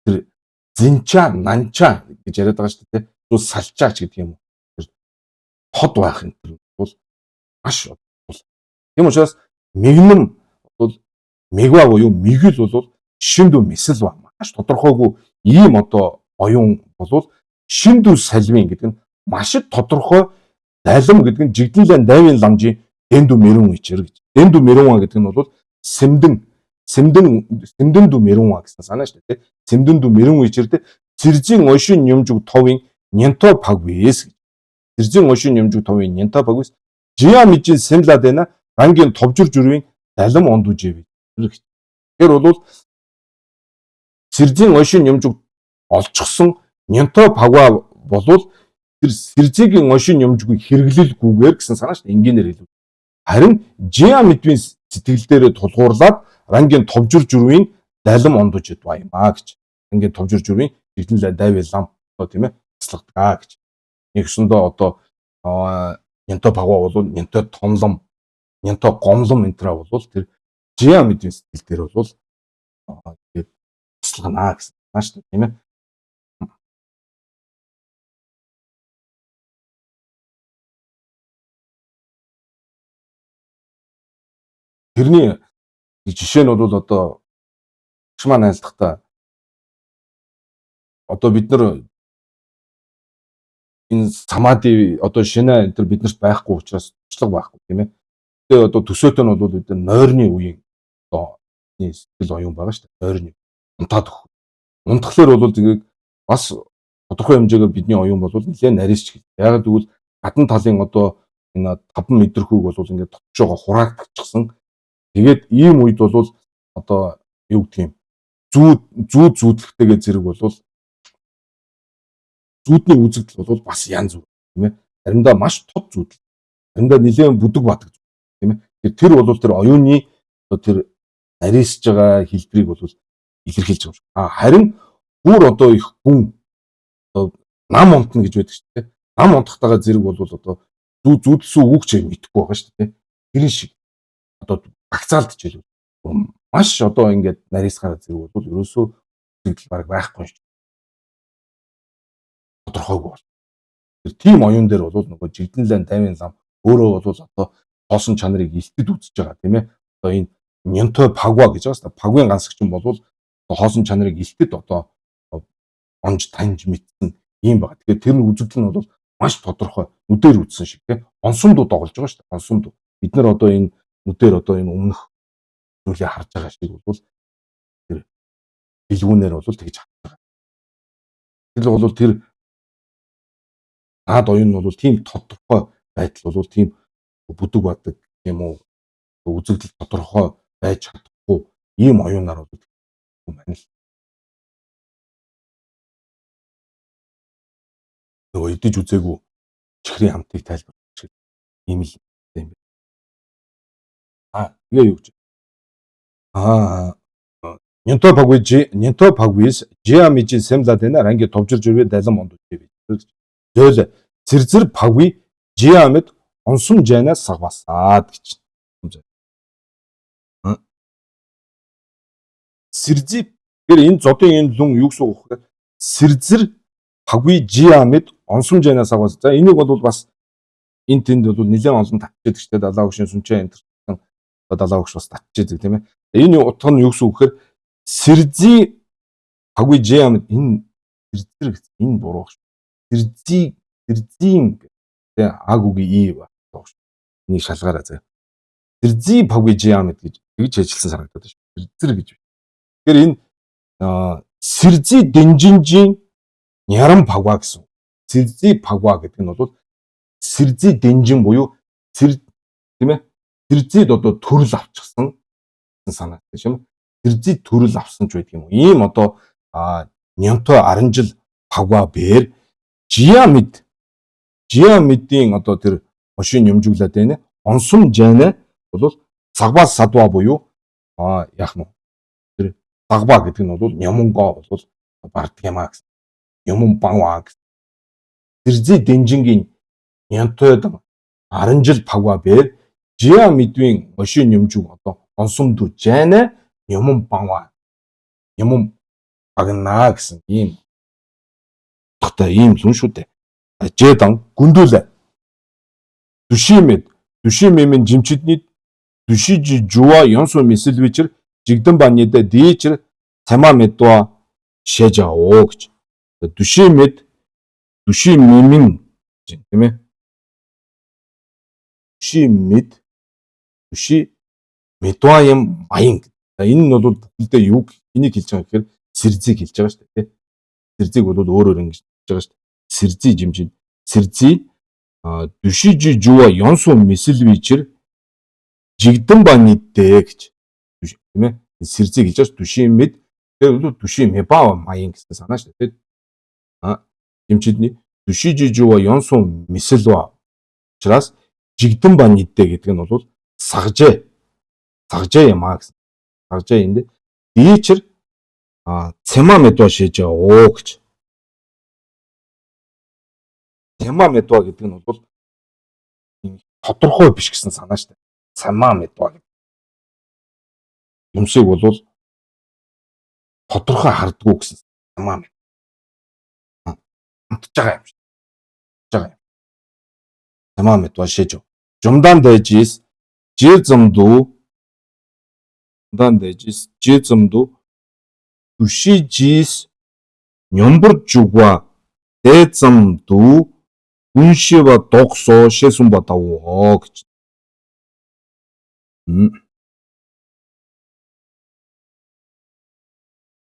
Speaker 1: Тэр зинча, нанча гэж яриад байгаа шүү дээ. Эсвэл салчаач гэдэг юм уу. Тэр тод байх юм тэр бол маш бол. Тийм учраас мэгнэм бол мэгва буюу мэгэл бол шиндүү мэсэл ба маш тодорхойгүй ийм одоо оюун болвол шиндүү салвин гэдэг нь маш тодорхой далим гэдэг нь жигдэнлэн дайвын ламжийн дэндүү мэрүүн ичэр гэж. Дэндүү мэрүүн гэдэг нь бол сэмдэн сэмдэн сэмдэндүү мэрүүн гэсэн санаа шүү дээ. Сэмдэндүү мэрүүн ичэрдэ зэрзийн ойшин юмжуг товын нянто пагвэс гэж. Зэрзийн ойшин юмжуг товын нянто пагвэс жия мижин сэмлад байна рангийн товжир зүрвийн далим ондужэв. Тэгэхээр бол сэрзийн ойшин юмжуг олчихсон нянто пагва болвол тэр сэрзигийн ойшин юмжгүй хэрэглэлгүйгээр гэсэн санаа шүү дээ. Энгийнээр хэлбэл. Харин жия мэдвийн сэтгэл дээрээ тулгуурлаад рангийн товжир зүрвийн далим ондуж идва юм а гэж. Рангийн товжир зүрвийн жигдэн дайвал лам одоо тийм ээ таслагдаг гэж. Нэгсэндээ одоо нянто пагва бол нянто томлом, нянто гомлом энтра бол тэр жия мэдвийн сэтгэл дээр бол тэгээд таслагнаа гэсэн санаа шүү дээ тийм ээ. Тэрний жишээ нь бол одоо багш маань айлдахдаа одоо бид нар энэ самади одоо шинэ энэ төр биднэрт байхгүй учраас туршлага байхгүй тийм ээ. Тэгээ одоо төсөөтэй нь бол бид нар нойрны үеийн одоо сэтгэл оюун байгаа шүү дээ. Нойрны унтаад өгөх. Унтахлаар бол тэгээд бас тодорхой хэмжээгээр бидний оюун бол нэлээд нарийсч гэлээ. Яг гэвэл гадна талын одоо энэ таван мэдрэхүйг бол ингээд дотшоогоо хураагдчихсан. Тэгээд ийм үед бол одоо юу гэх юм зүүд зүүд зүүдлэхтэйгээ зэрэг бол зүүдний үзэгдэл бол бас янз бүр тийм ээ. Заримдаа маш тод зүүдэл. Заримдаа нэлээд бүдэг бадаг тийм ээ. Тэр бол тэр оюуны одоо тэр нарийсж байгаа хэлбэрийг бол илэрхийлж байгаа юм шиг. А харин бүр одоо их гүн одоо нам унтна гэж байдаг шүү дээ. Нам унтахтайгаа зэрэг бол одоо зүүд зүүдэлсэн үг ч мэдэхгүй байгаа шүү дээ. Тэрэн шиг одоо багцаалд жишээлбэл маш одоо ингээд нарийсгаар зэрэг бол ерөөсөө үзэгдэл баг байхгүй шүү. Тодорхойгүй бол. Тэр тийм оюун дээр бол нөгөө жигдэнлэн тайван лам өөрөө бол одоо хоосон чанарыг илтэд үзэж байгаа тийм ээ. Одоо энэ нянтой пагва гэж байгаа шүү дээ. Пагвын гансагчин бол хоосон чанарыг илтэд одоо онж таньж мэдсэн ийм байгаа. Тэгэхээр тэр нь үзэгдэл нь бол маш тодорхой нүдээр үзсэн шиг тийм онсомдуу доголж байгаа шүү дээ. Онсомдуу. Бид нар одоо энэ нүдээр одоо энэ өмнөх зүйлээ харж байгаа шиг бол тэр бэлгүүнээр бол тэгж харж байгаа. Тэр бол тэр наад оюун нь бол тийм тодорхой байдал бол тийм бүдэг бадаг юм уу үзэгдэл тодорхой байж чадахгүй ийм оюунаар бол байна л. Нөгөө идэж үзээгүй чихрийн амтыг тайлбарлах шиг ийм л юм байна. А тэгээ юу гэж Нинто пагвижи нинто пагвис жиамижи сэмладена ранги товжир жүрвэ далан монд үжээ. Зөөл зэрзэр пагви жиамид онсум жайна сагвасаад гэж. Сэрзи тэр энэ зодын энэ лүн юу гэсэн үг вэ? Сэрзэр пагви жиамид онсум жайна сагвас. За энийг бол бас энэ тэнд бол нэлээд олон татчихдаг шүү дээ. Далаа өгшин сүнчээ энэ далаа өгш бас татчихдаг тийм ээ. Энэ утга нь юу гэсэн үг гэхээр сэрзий пагви жиамид энэ сэрзэр гэсэн энэ буруу шүү. Сэрзий сэрзийн тэ аг үгийн и баг шүү. Энийг шалгаарай заа. Сэрзий пагви жиамид гэж тэгж ажилласан санагдаад байна шүү. Сэрзэр гэж. Тэгэхээр энэ сэрзий дэнжинжийн няран пагва гэсэн. Сэрзий пагва гэдэг нь бол сэрзий дэнжин буюу сэр тийм ээ сэрзийд одоо төрөл авчихсан санаа тийм ээ. Сэрзий төрөл авсан ч байдаг юм уу. Ийм одоо нянтой аранжил пагва бээр жиамид Жиа мэдийн одоо тэр машин юмжиглаад байна. Онсом жайна бол сагба садва буюу яах нь тэр сагба гэдэг нь бол нямунго бол барддаг юм а гэсэн. Юмун банва гэсэн. Зэрзээ дэнжингийн нянтойд 10 жил пагва бэр жиа мэдвийн машин юмжиг одоо онсомдүү жайна юмун банва юмун багнаа гэсэн ийм утгатай ийм зүн шүү дээ. Жэдан гүндүүлээ. Дүшимэд дүшимэмэн жимчидний дүшижи жуа ёнсо мисэлвичэр жигдэн баньдэ дийчэр цамаа мэдва шэжао гэж. Дүшимэд дүшимэмэн тийм ээ. Дүшимэд дүши мэдва юм маян. Энэ нь бол бүхэлдээ юу энийг хэлж байгаа гэхээр сэрзийг хэлж байгаа шүү дээ. Сэрзийг бол өөрөөр ингэж хэлж байгаа шүү дээ. Сэрзий жимжин сэрзий дүшижи жуа ёнсо мисэлвичэр жигдэн ба нийтдээ гэж тийм ээ. Сэрзий гэж байгаа шүү. Дүшийн мэд тэр бол дүшийн мэба маян гэсэн санаа шүү дээ. Жимчидний дүшижи жуа ёнсо мисэлва учраас жигдэн ба нийтдээ гэдэг нь бол сагжээ. Сагжээ юм а гэсэн. Сагжээ энд дийчэр цэма мэдва шээж оо гэж. Цэма мэдва гэдэг нь бол тодорхой биш гэсэн санаа шүү дээ. Цэма мэдва гэдэг. Юмсыг бол тодорхой хардггүй гэсэн цэма мэд. Амтж байгаа юм шиг. Байгаа юм. Цэма мэдва шээж. Жумдан дэжис жир замдуу жумдан дэжис жир замдуу дүшижис нёмбор жугва дэзамдуу үншива догсоо шэсүн батавоо гэж.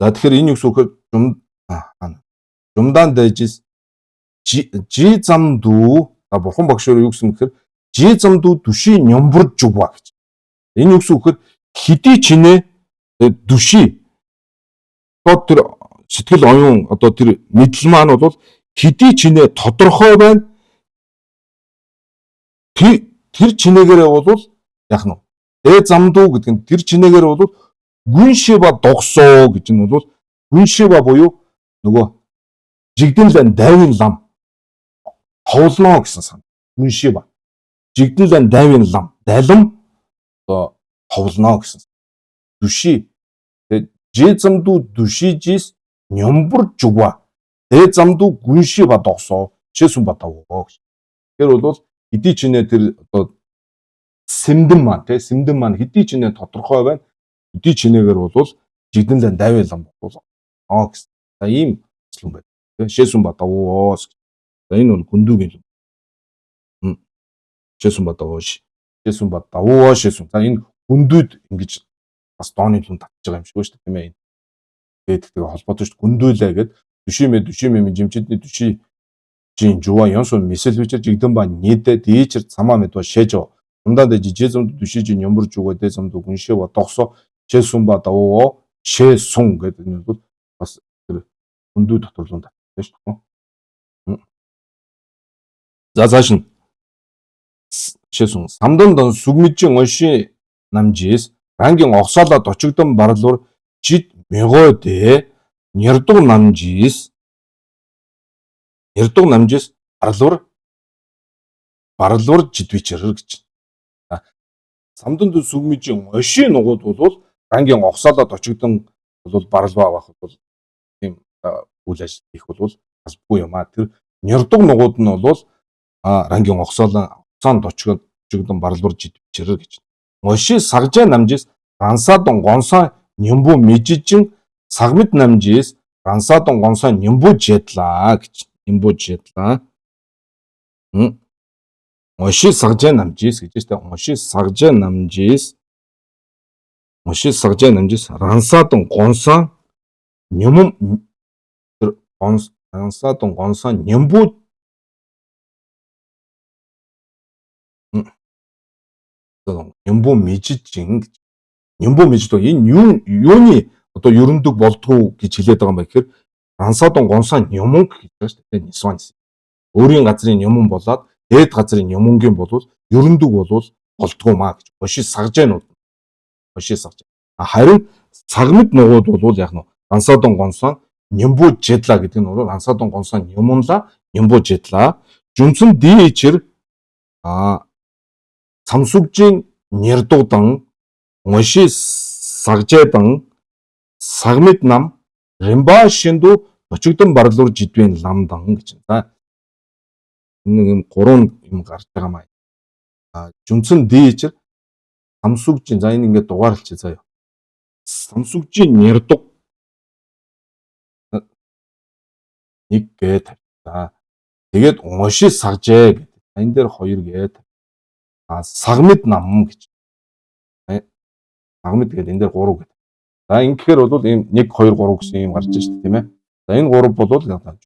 Speaker 1: За тэгэхээр энэ юу гэсэн үг вэ? Жумдан дэжис жи замдуу бурхан багш өөр юу гэсэн гэхээр жи замдуу дүши нёмбор жугва гэж. Энэ юу гэсэн үг вэ? Хэдий чинээ дүши одоо тэр сэтгэл оюун одоо тэр мэдэл маань бол хэдий чинээ тодорхой байна. Тэр чинээгээрээ бол яах нь вэ? Дэ замдуу гэдэг нь тэр чинээгээрээ бол гүншива догсоо гэж нь бол гүншива буюу нөгөө жигдэнлэн дайвын лам ховлно гэсэн сан. Гүншива. Жигдэнлэн дайвын лам, далим одоо ховлно гэсэн. Дүши жи замдуу дүшижис нёмбор жугва. Дэ замдуу гүншива догсоо шэсүн батавоо гэж. Тэгэхээр бол хэдий чинээ тэр одоо сэмдэн маань тий сэмдэн маань хэдий чинээ тодорхой байна. Хэдий чинээгээр бол жигдэнлэн дайвын лам бол аа гэсэн. За ийм юм байна. Шэсүн батавоо. За энэ бол гүндүүгийн юм. Шэсүн батавоо. Шэсүн батавоо шэсүн. За энэ гүндүүд ингэж бас дооны лүн татж байгаа юм шиг шүү дээ тийм ээ. Тэгээд тэгээ холбоотой шүү дээ. Гүндүүлээ гэд дүшимэ дүшимэ жимчидний дүши жин жуа ёнсо мисэл бичэр жигдэн ба нийдэ дийчэр цамаа мэдва шэжо. Ундаа дэжи жезомд дүши жин ёмбор жуга дэзомд гүншээ ба догсо шэсүн ба давоо шэсүн гэдэг нь бол бас тэр гүндүү дотор лүн татж шүү дээ. За цааш нь шэсүн самдан дон сүгмижин онши намжис рангийн огсоолоод очигдон барлуур жид мегойдэ нэрдуг намжис барлуур барлуур жидвичэр гэж. Самдан дон сүгмижин онши нугууд бол рангийн огсоолоод очигдон бол барлуу авах бол тийм үйл ажил хийх бол албагүй юм а. Тэр нэрдуг нугууд нь бол рангийн огсоолон огсоонд очигдон барлуур жидвичэр гэж. Моши сагжаа намжис рансадон гонсон нямбу мижижин сагмит намжис рансадон гонсон нямбу жетла гэж. Нямбу жетла. Моши сагжаа намжис гэж штэ. Моши сагжаа намжис. Моши сагжаа намжис рансадон гонсон нямум тэр рансадон гонсон нямбу Нямбу мижижин гэж. Нямбу мижид энэ юу юуны одоо ерөндөг болдгоо гэж хэлээд байгаа юм бэ гэхээр рансадон гонсон нямунг гэж байгаа шүү дээ. Нисван. Өөрийн газрын юмн болоод дээд газрын юмнгийн болвол ерөндөг болвол болдгоо маа гэж. Оши сагжаанууд. Оши сагжаа. Харин сагмад нугууд бол яг нь Рансадон гонсон нямбу жедла гэдэг нь бол Рансадон гонсон нямунла нямбу жедла. Жүмцэн дийчэр самсүгжийн нэрдудан оши сагжээдан сагмид нам римба шинду очигдон барлуур жидвэн ламдан гэж. За нэг юм гурван юм гарч байгаа маа. Жүмцэн дийчэр самсүгжийн, за энэ ингээд дугаарлчих заяа. Самсүгжийн нэрдуг 1 гээ тавьчихлаа. Тэгээд унши сагжээ гэдэг. Энэ дээр 2 гээ тавь. Сагмид нам гэж. Сагмид гэдэг энэ дээр 3 гэдэг. За ингэхээр бол ийм 1 2 3 гэсэн юм гарч шít тийм ээ. За энэ 3 бол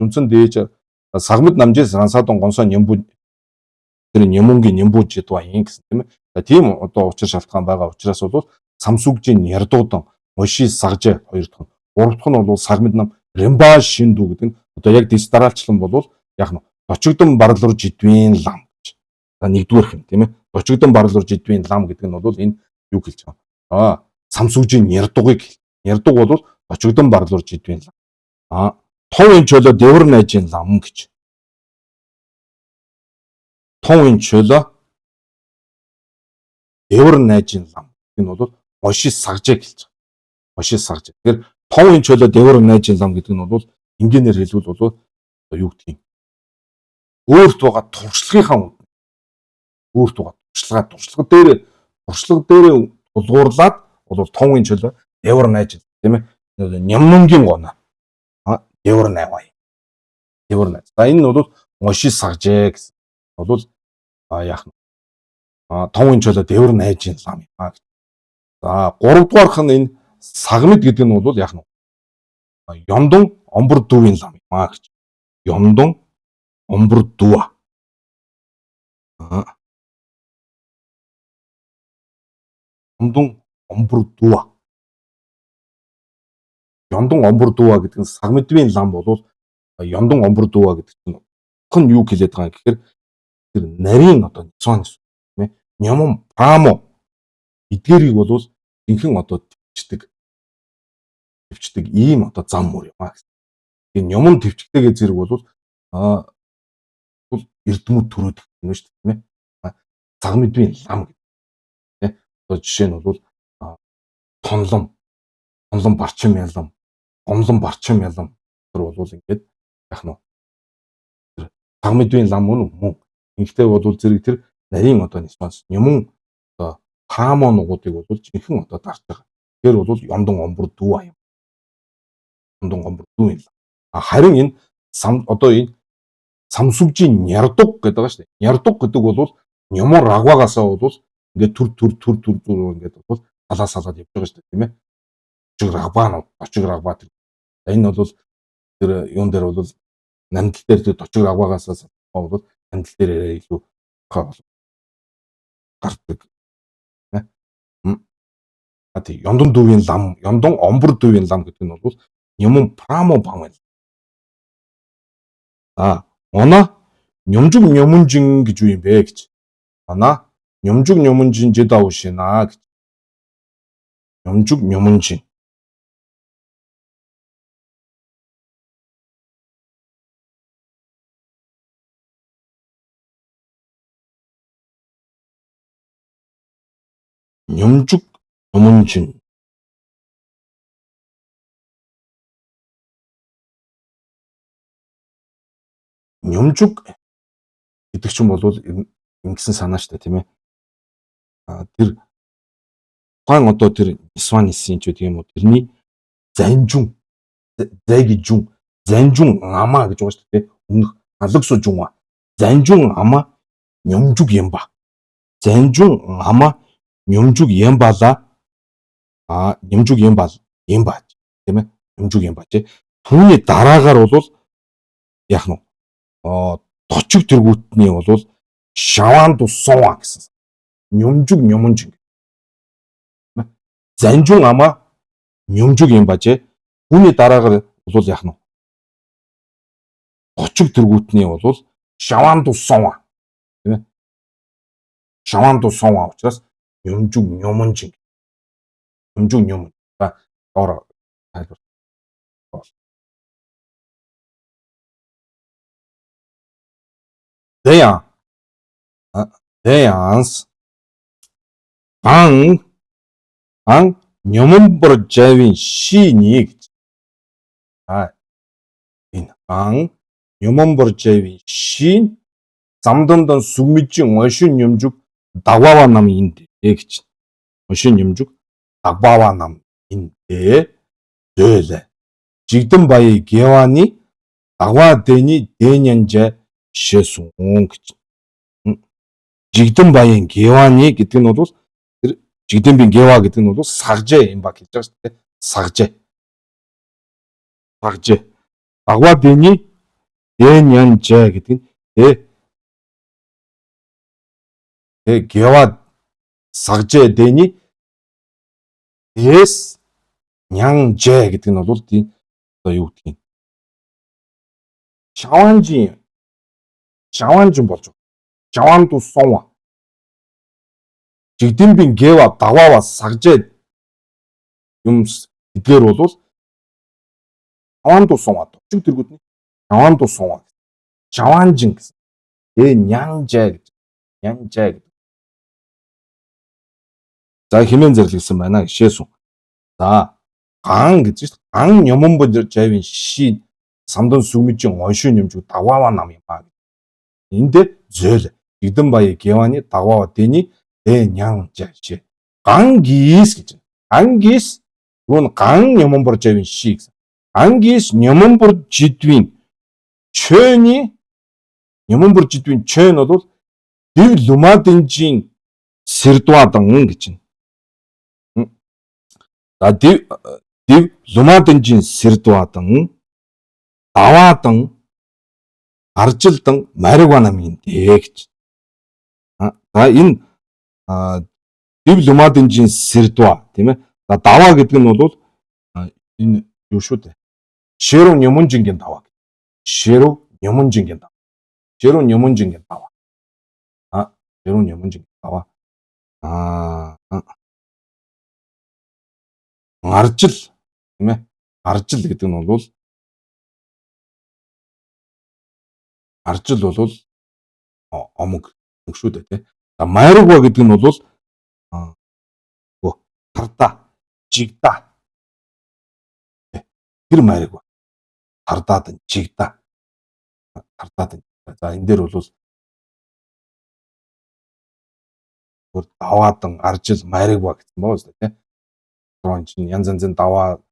Speaker 1: жүнцэн дээж сагмид намжээс рансадон гонсон нямбу тэр нямунгийн нямбу жидва юм гэсэн тийм ээ. За тийм одоо учир шалтгаан байгаа учраас бол самсүгжийн ярдуудан унши сагжээ хоёр дахь нь. Гурав дахь нь бол сагмид нам римба шиндүү гэдэг нь одоо яг дэс дараалчлан болвол яг нь очигдон барлуур жидвийн лам гэж. За нэгдүгээрх юм тийм ээ. Очигдон барлуур жидвийн лам гэдэг нь бол энэ юу хэлж байгаа. Самсүгжийн нярдугыг нярдуг бол очигдон барлуур жидвийн лам. Тун чөлөө дэвэр найжийн лам гэж. Тун чөлөө дэвэр найжийн лам гэдэг нь бол оши сагжээ хэлж байгаа. Оши сагжээ. Тэгэхээр тун чөлөө дэвэр найжийн лам гэдэг нь бол энгийнээр хэлбэл бол одоо юу гэдгийг өөрт байгаа туршлагынхаа үднэ. Өөрт байгаа туршлага дээр тулгуурлаад бол тун чөлөө дэвэр найж тийм ээ. Нямнунгийн гоноо. Дэвэр найваа. Дэвэр най. За энэ нь бол оши сагжээ гэсэн. Бол яах нь тун чөлөө дэвэр найжийн лам юм а гэж. За гуравдугаарх нь энэ сагмид гэдэг нь бол яах нь ёндон омбор дүүвийн лам юм а гэж. Ёндон омбор дүү. Ёндон омбор дүү. Ёндон омбор дүү гэдэг нь сагмидвийн лам бол ёндон омбор дүү гэдэг чинь хэн юу хэлээд байгаа юм гэхээр тэр нарийн одоо нисван тийм ээ. Нямон памо эдгээрийг бол жинхэнэ одоо төвчдөг ийм одоо зам мөр юм а гэсэн. Тэгээ нямон төвчгтэйгээ зэрэг бол эрдэмүүд төрөөд гэнэ шүү дээ тийм ээ. Загмидвийн лам гэдэг. Тийм ээ. Одоо жишээ нь бол тонлом барчин ялам, гомлон барчин ялам тэр бол ингээд яах нь тэр загмидвийн лам мөн мөн. Ингэхдээ бол зэрэг тэр нарийн одоо нисванс нямон одоо памо нугуудыг бол жинхэнэ одоо дарж байгаа. Тэгэхээр бол ёндон омбор дүү аяа. Ёндон омбор дүү юм. Харин энэ одоо энэ самсүгжийн нярдуг гэдэг байгаа шүү дээ. Нярдуг гэдэг бол нямон рагвагаасаа бол ингээд төр төр төр төр төр ингээд бол салаа салаад явж байгаа шүү дээ тийм ээ. Очиг рагбаанууд, очиг рагбаа тэр. Энэ бол тэр юун дээр бол намдал дээр тэр очиг рагвагаасаа бол намдал дээр илүү гардаг. Тий ёндон дүүвийн лам, ёндон омбор дүүвийн лам гэдэг нь бол нямон прамо бан байна. Она нямжуг нямунжин гэж юу юм бэ гэж. Она нямжуг нямунжин жидаушина гэж. Нямжуг нямунжин. Нямжуг нямунжин. Нямжуг гэдэг чинь бол ингэсэн санаа штэ тийм ээ. Тэр тухайн одоо тэр нисван нисэн ч гэдэг юм уу тэрний занжун зайги жун занжун амаа гэж байгаа шүү дээ. Өмнөх алгасуу жунга. Занжун амаа нямжуг юм ба. Занжун амаа нямжуг юм бала. Нямжуг юм ба юм ба тийм ээ. Нямжуг юм ба тий. Түүний дараагаар бол яах нь дочиг тэргүүтний бол шаваан туссан гэсэн. Нямжуг нямунж. Занжун амаа нямжуг юм бажээ. Түүний дараагаар бол яах нь? Дочиг тэргүүтний бол Шаван тусонва тийм ээ. Шаван тусонва учраас юмжуг нюмонжин. Юмжуг нюм. За доор тайлбар. Тэян. Тэянс. Ан ан нюмбор жавин шини гэж. А энэ ан нюмбор жавин шин замдандан сүмжин ошин юмжуг дагвава нам индэ гэж. Ошин юмжуг дагвава нам индэ зөөлэ. Жигдэн баяы гевани дагва дэни дэнянжэ шэсүн гэж. Жигдэн баян гевани гэдэг нь бол тэр жигдэнбийн гева гэдэг нь бол сагжээ юм ба гэж байгаа шүү дээ. Сагжээ. Сагжээ. Дагва дэни дэнянжэ гэдэг нь тэ тэ гева сагжээ дэни дэс нянжэ гэдэг нь бол тийм одоо юу гэдгийг шаванжин шаванжин болж байгаа. Жаванду сонва. Жигдэнбийн гева даваава сагжээ юмс эдгээр бол жаванду сонва. Төчөг тэргүүдний жаванду сонва. Жаванжин гэсэн. Э нянжэ гэж. Нянжэ гэдэг. За химэн зэрлэгсэн байна гişээсүн. За ган гэж шүү дээ. Ган юмбо жавын ши самдан сүмжин оншин юмжиг даваава нам юм аа. Энд зөөл Жигдэн баяа гевани дагваа дэни дэ нян жаши. Ган гис гэж. Ган гис юун ган юмбор жавын ши гэсэн. Ган гис юмбор жидвийн чөний юмбор жидвийн чөн бол дэв лумадэнжийн сэрдвадан гэж. За дэв дэв лумадэнжийн сэрдвадан даваадан аржилдан маригва намын дээ гэж. За энэ дэв лумадэнжийн сэрдва тийм ээ. За даваа гэдэг нь бол энэ юу шүү дээ. Шэрүү нюмунжингийн даваа. Шэрүү нюмунжингийн даваа. Шэрүү нюмунжингийн даваа. А шэрүү нюмунжингийн даваа. Аа аржил тийм ээ. Аржил гэдэг нь бол аржил бол омог шүү дээ тий. За майргва гэдэг нь бол тарда, жигда. Тэр майргва. Тардаад жигда. Тардаад. За энэ дээр бол бүр даваадан аржил майргва гэсэн байгаа шүү дээ тий. Дрон чинь янз янзын даваа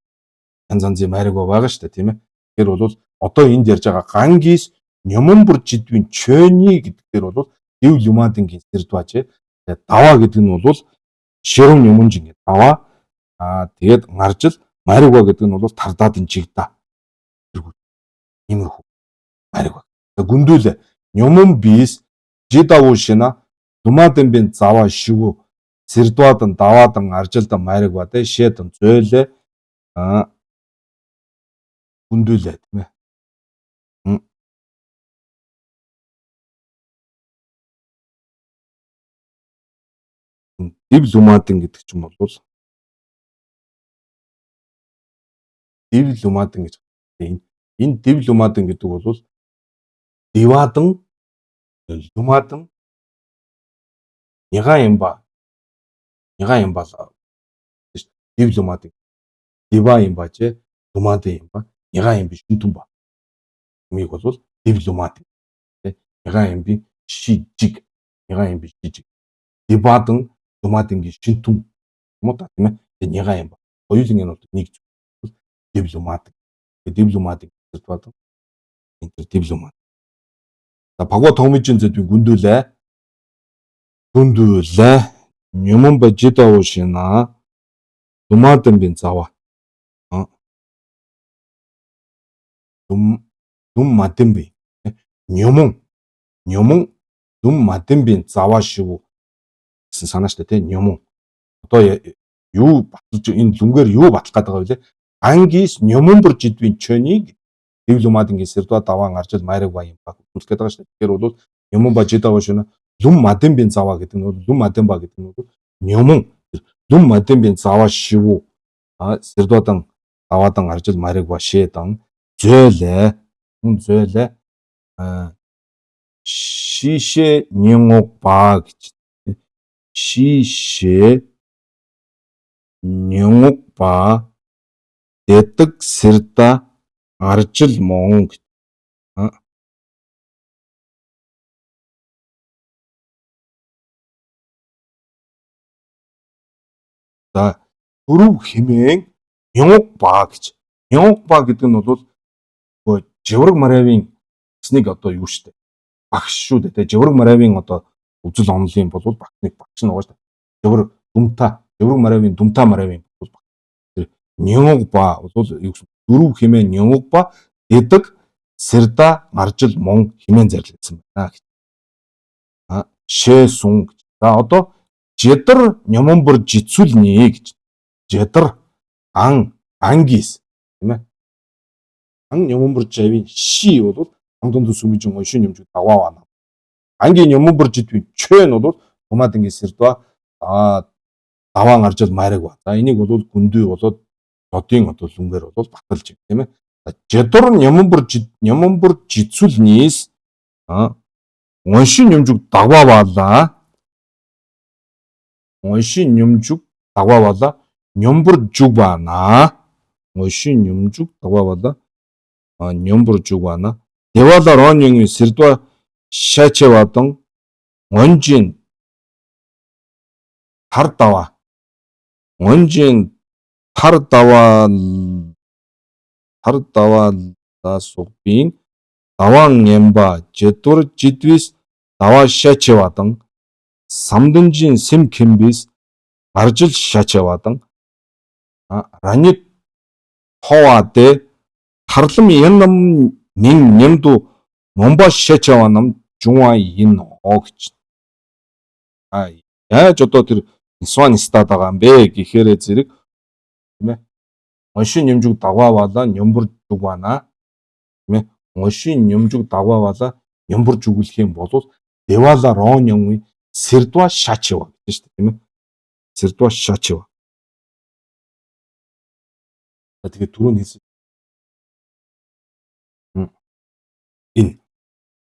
Speaker 1: янз янзын майргва байгаа шүү дээ тийм ээ. Тэгэхээр бол одоо энд ярьж байгаа гангис нюмбор жидвийн чөний гэдэг дээр бол дэв юмадынгийн сэрдваж. Тэгээд даваа гэдэг нь бол ширүүн нюмунжин гэдэг даваа. Аа тэгээд наржил мариуга гэдэг нь бол тардаад ин жигда. Иймэрхүү мариуга. Гүндүүл нюмун бис жидавушина думадын заваа шивүү сэрдвадан даваадан аржилдан мариуга тэ шэдэн зөөлээ аа гүндүүлээ тийм ээ. Дэв лумадын гэдэг чинь бол дэв лумадын гэж энэ дэв лумадын гэдэг бол дивадан лумадан няга юм ба няга юм ба дэв лумадын дива юм ба че лумадын юм ба няга юм би шүнтэн ба юмыг бол дэв лумадын няга юм би шижиг няга юм би шижиг дивадан лумадынгийн шинтүм юм уу та тийм ээ. Тэгээ няга юм ба. Хоёулын нь бол нэг зүйл дипломат. Дипломат гэж байна. Энэ төр дипломат. За багва томижин зэдвийн гүндүүлээ. Гүндүүлээ. Нюмон ба жидаушина. Лумадан бин заваа. Нүм нүм мадэн би. Нюмон нюмон нүм мадэн бин заваа шив гэсэн санаа шүү дээ тийм нюмон. Одоо юу баталж энэ лүнгээр юу батлах гээд байгаа вэ? Ангис нюмонбор жидвийн чөнийг Дэвлүмадингийн сэрдва даваан аржил майраг ба юм ба үзүүлэх гээд байгаа шүү дээ. Тэгэхээр бол юм ба жидаа шөнө лүм мадембин заваа гэдэг нь бол лүм мадемба гэдэг нь бол нюмун лүм мадембин заваа шивүү сэрдвадан даваадан аржил майраг ба шэдан зөөлэ хүн зөөлэ шишэ нюнг ба гэж шишэ нюнг ба дэдэг сэрда аржил мон гэж. За дөрөв хэмээн нюнг ба гэж. Нюнг ба гэдэг нь бол нөгөө Живраг Маравын гэснийг одоо юу штэ. Багш шүү дээ. Тэ Живраг Маравын одоо үзэл онолын бол багш нэг багш нь байгаа штэ. Живраг Дүмта, Живраг Маравын Дүмта Маравын бол багш. Тэр нюнг ба бол юу гэсэн дөрөв хэмээн нюнг ба дэдэг сэрда аржил мон хэмээн зарлагдсан байна гэж. А шээ сун гэж. За одоо жидар нямбар жицүүлнэ гэж. Жидар ан ангис тийм ээ. Ан нямбар жавын ши бол амдонд сүмжин оншин юмжиг даваа байна. Ангийн нямбар жидвийн чөн бол тумаад ингэ сэрдва а даваан аржил майраг ба. За энийг бол гүндүй болоод одын одоо лүнгээр бол баталж тийм ээ. Жидар нямбар нямбар жицүүлнээс а оншин юмжиг даваа баалаа. Оншин юмжиг даваа баалаа. Нямбар жуг бана. Оншин юмжиг даваа баалаа. Нямбар жуг бана. Девала роньын сэрдва шачевадан онжин тар даваа. Онжин тар даваа тар даваа суугбин даваан ямба жедур жидвис даваа шачевадан самдынжин сим кимбис аржил шачевадан ранит ховаде тарлам янам мин нэмду момба шачеванам жуа ин огч. А яаж одоо тэр нисван стад байгаа юм бэ гэхээрээ зэрэг тийм ээ. Оншин нэмжүг даваа бала нямбар жүг бана тийм ээ. Оншин нэмжүг даваа бала нямбар жүглэх юм бол девала рон юм сэрдва шачива гэж шүү дээ тийм ээ. Сэрдва шачива. За тэгээд түрүүн хэлсэн энэ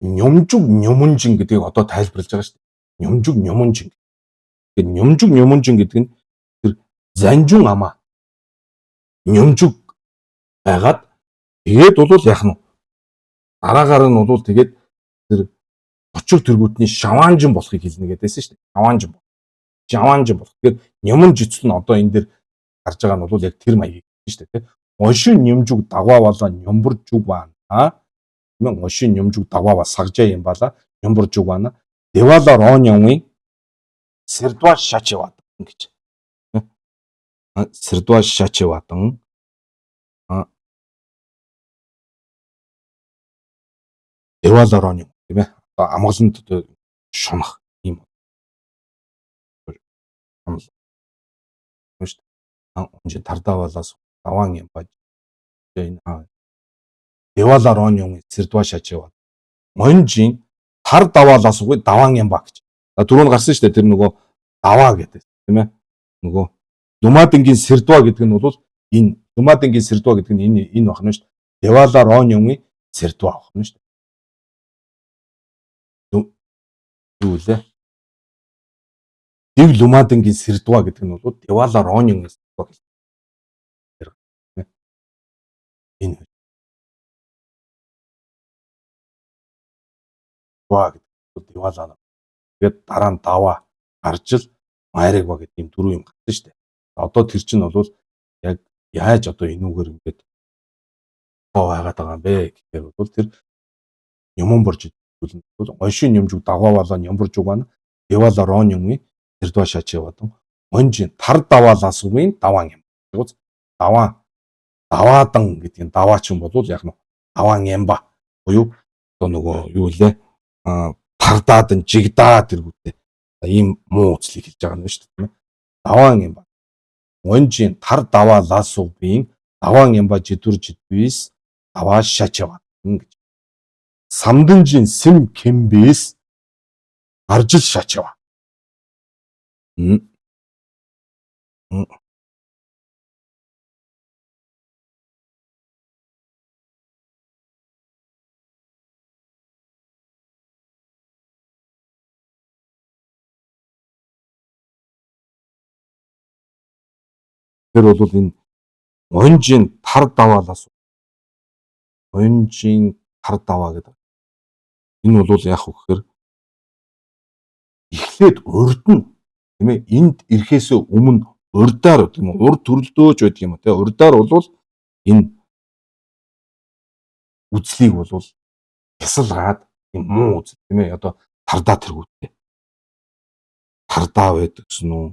Speaker 1: нюмжүг нюмунжин гэдгийг одоо тайлбарлаж байгаа шүү дээ. Нюмжүг нюмунжин. Тэгээд нюмжүг нюмунжин гэдэг нь тэр занжун амаа нюмжүг байгаад тэгээд бол яах нь дараагаар нь бол тэгээд тэр очир тэргүүтний шаваанжин болохыг хэлнэ гэдээсэн шүү дээ. Шаваанжин. Шаваанжин болох. Тэгээд нюмун жицэл нь одоо энэ дээр гарч байгаа нь бол яг тэр маягийг шүү дээ. Оншин нюмжүг дагваа болоо нюмбар жүг байна. Мэн оншин нюмжүг дагваа сагжаа юм бала нюмбар жүг байна. Девала рон юмын сэрдва шачивадан гэж. Сэрдва шачивадан Девала рон юм тийм ээ. Одоо амгаланд одоо шунах юм. Амгал. Шүү дээ. Онжин тардаа болоос даваан юм ба. Энэ Девала рон юм сэрдва шачива. Монжин тар даваалаас үгүй даваан юм ба гэж. За түрүүн гарсан шүү дээ тэр нөгөө даваа гэдэг тийм ээ. Нөгөө Думадингийн сэрдва гэдэг нь бол энэ Думадингийн сэрдва гэдэг нь энэ энэ байна шүү дээ. Девала рон юмын сэрдва байна шүү дээ. Юу лээ? Див Лумадингийн сэрдва гэдэг нь бол Девала рон юмын сэрдва гэж. Энэ ба гэдэг бол Девала. Тэгээд дараа нь даваа гарч ил майраг ба гэдэг юм дөрөв юм гарсан шүү дээ. Одоо тэр чинь бол яг яаж одоо энүүгээр ингээд байгаад байгаа юм бэ гэхээр бол тэр юмн борж зүйл нь бол оншин юмжуг дагваа болоо нямбар жуг байна. Девала рон юмын тэрдва шачивадан онжин тар даваалаас үгийн даваан юм. Даваан даваадан гэдэг нь даваа ч юм бол яг нь даваан юм ба буюу одоо нөгөө юу лээ тардаад жигдаа тэргүүтээ ийм муу үзлийг хэлж байгаа юм шүү дээ тийм ээ. Даваан юм ба. Онжин тар даваалаас үгийн даваан юм ба жидүр жидвис Даваа шачава гэж. Самданжин сэм кембэс аржил шачава. Тэр бол энэ унжийн тар даваалаас унжийн тар даваа гэдэг. Энэ бол яах вэ гэхээр эхлээд урд нь тийм ээ энд ирэхээс өмнө урдаар тийм үү урд төрөлдөөж байдаг юм уу тийм урдаар бол энэ үзлийг бол бясалгаад юм муу үзэл тийм ээ одоо тардаа тэргүүтээ тардаа байдаг гэсэн үү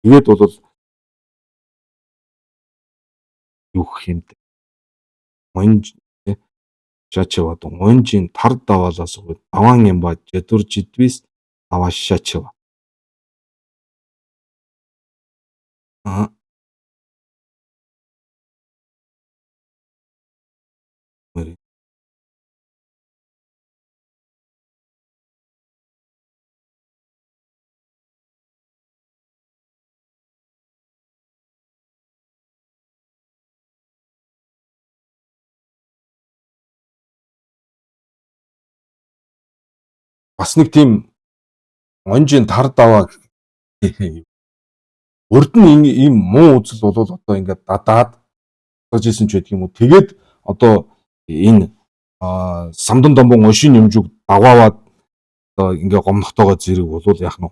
Speaker 1: Тэгээд бол юу гэх юм бэ? Унж шачава унжийн тар даваалаас даваан юм ба жадур жидвис аваа шачава. Аа бас нэг тийм онжийн тар даваа урд нь ийм муу үзэл бол одоо ингээд дадаад саж исэн ч байдаг юм уу. Тэгээд одоо энэ самдан домбон ошин юмжуг дагаваад одоо ингээ гомнохтойгоо зэрэг бол яах нь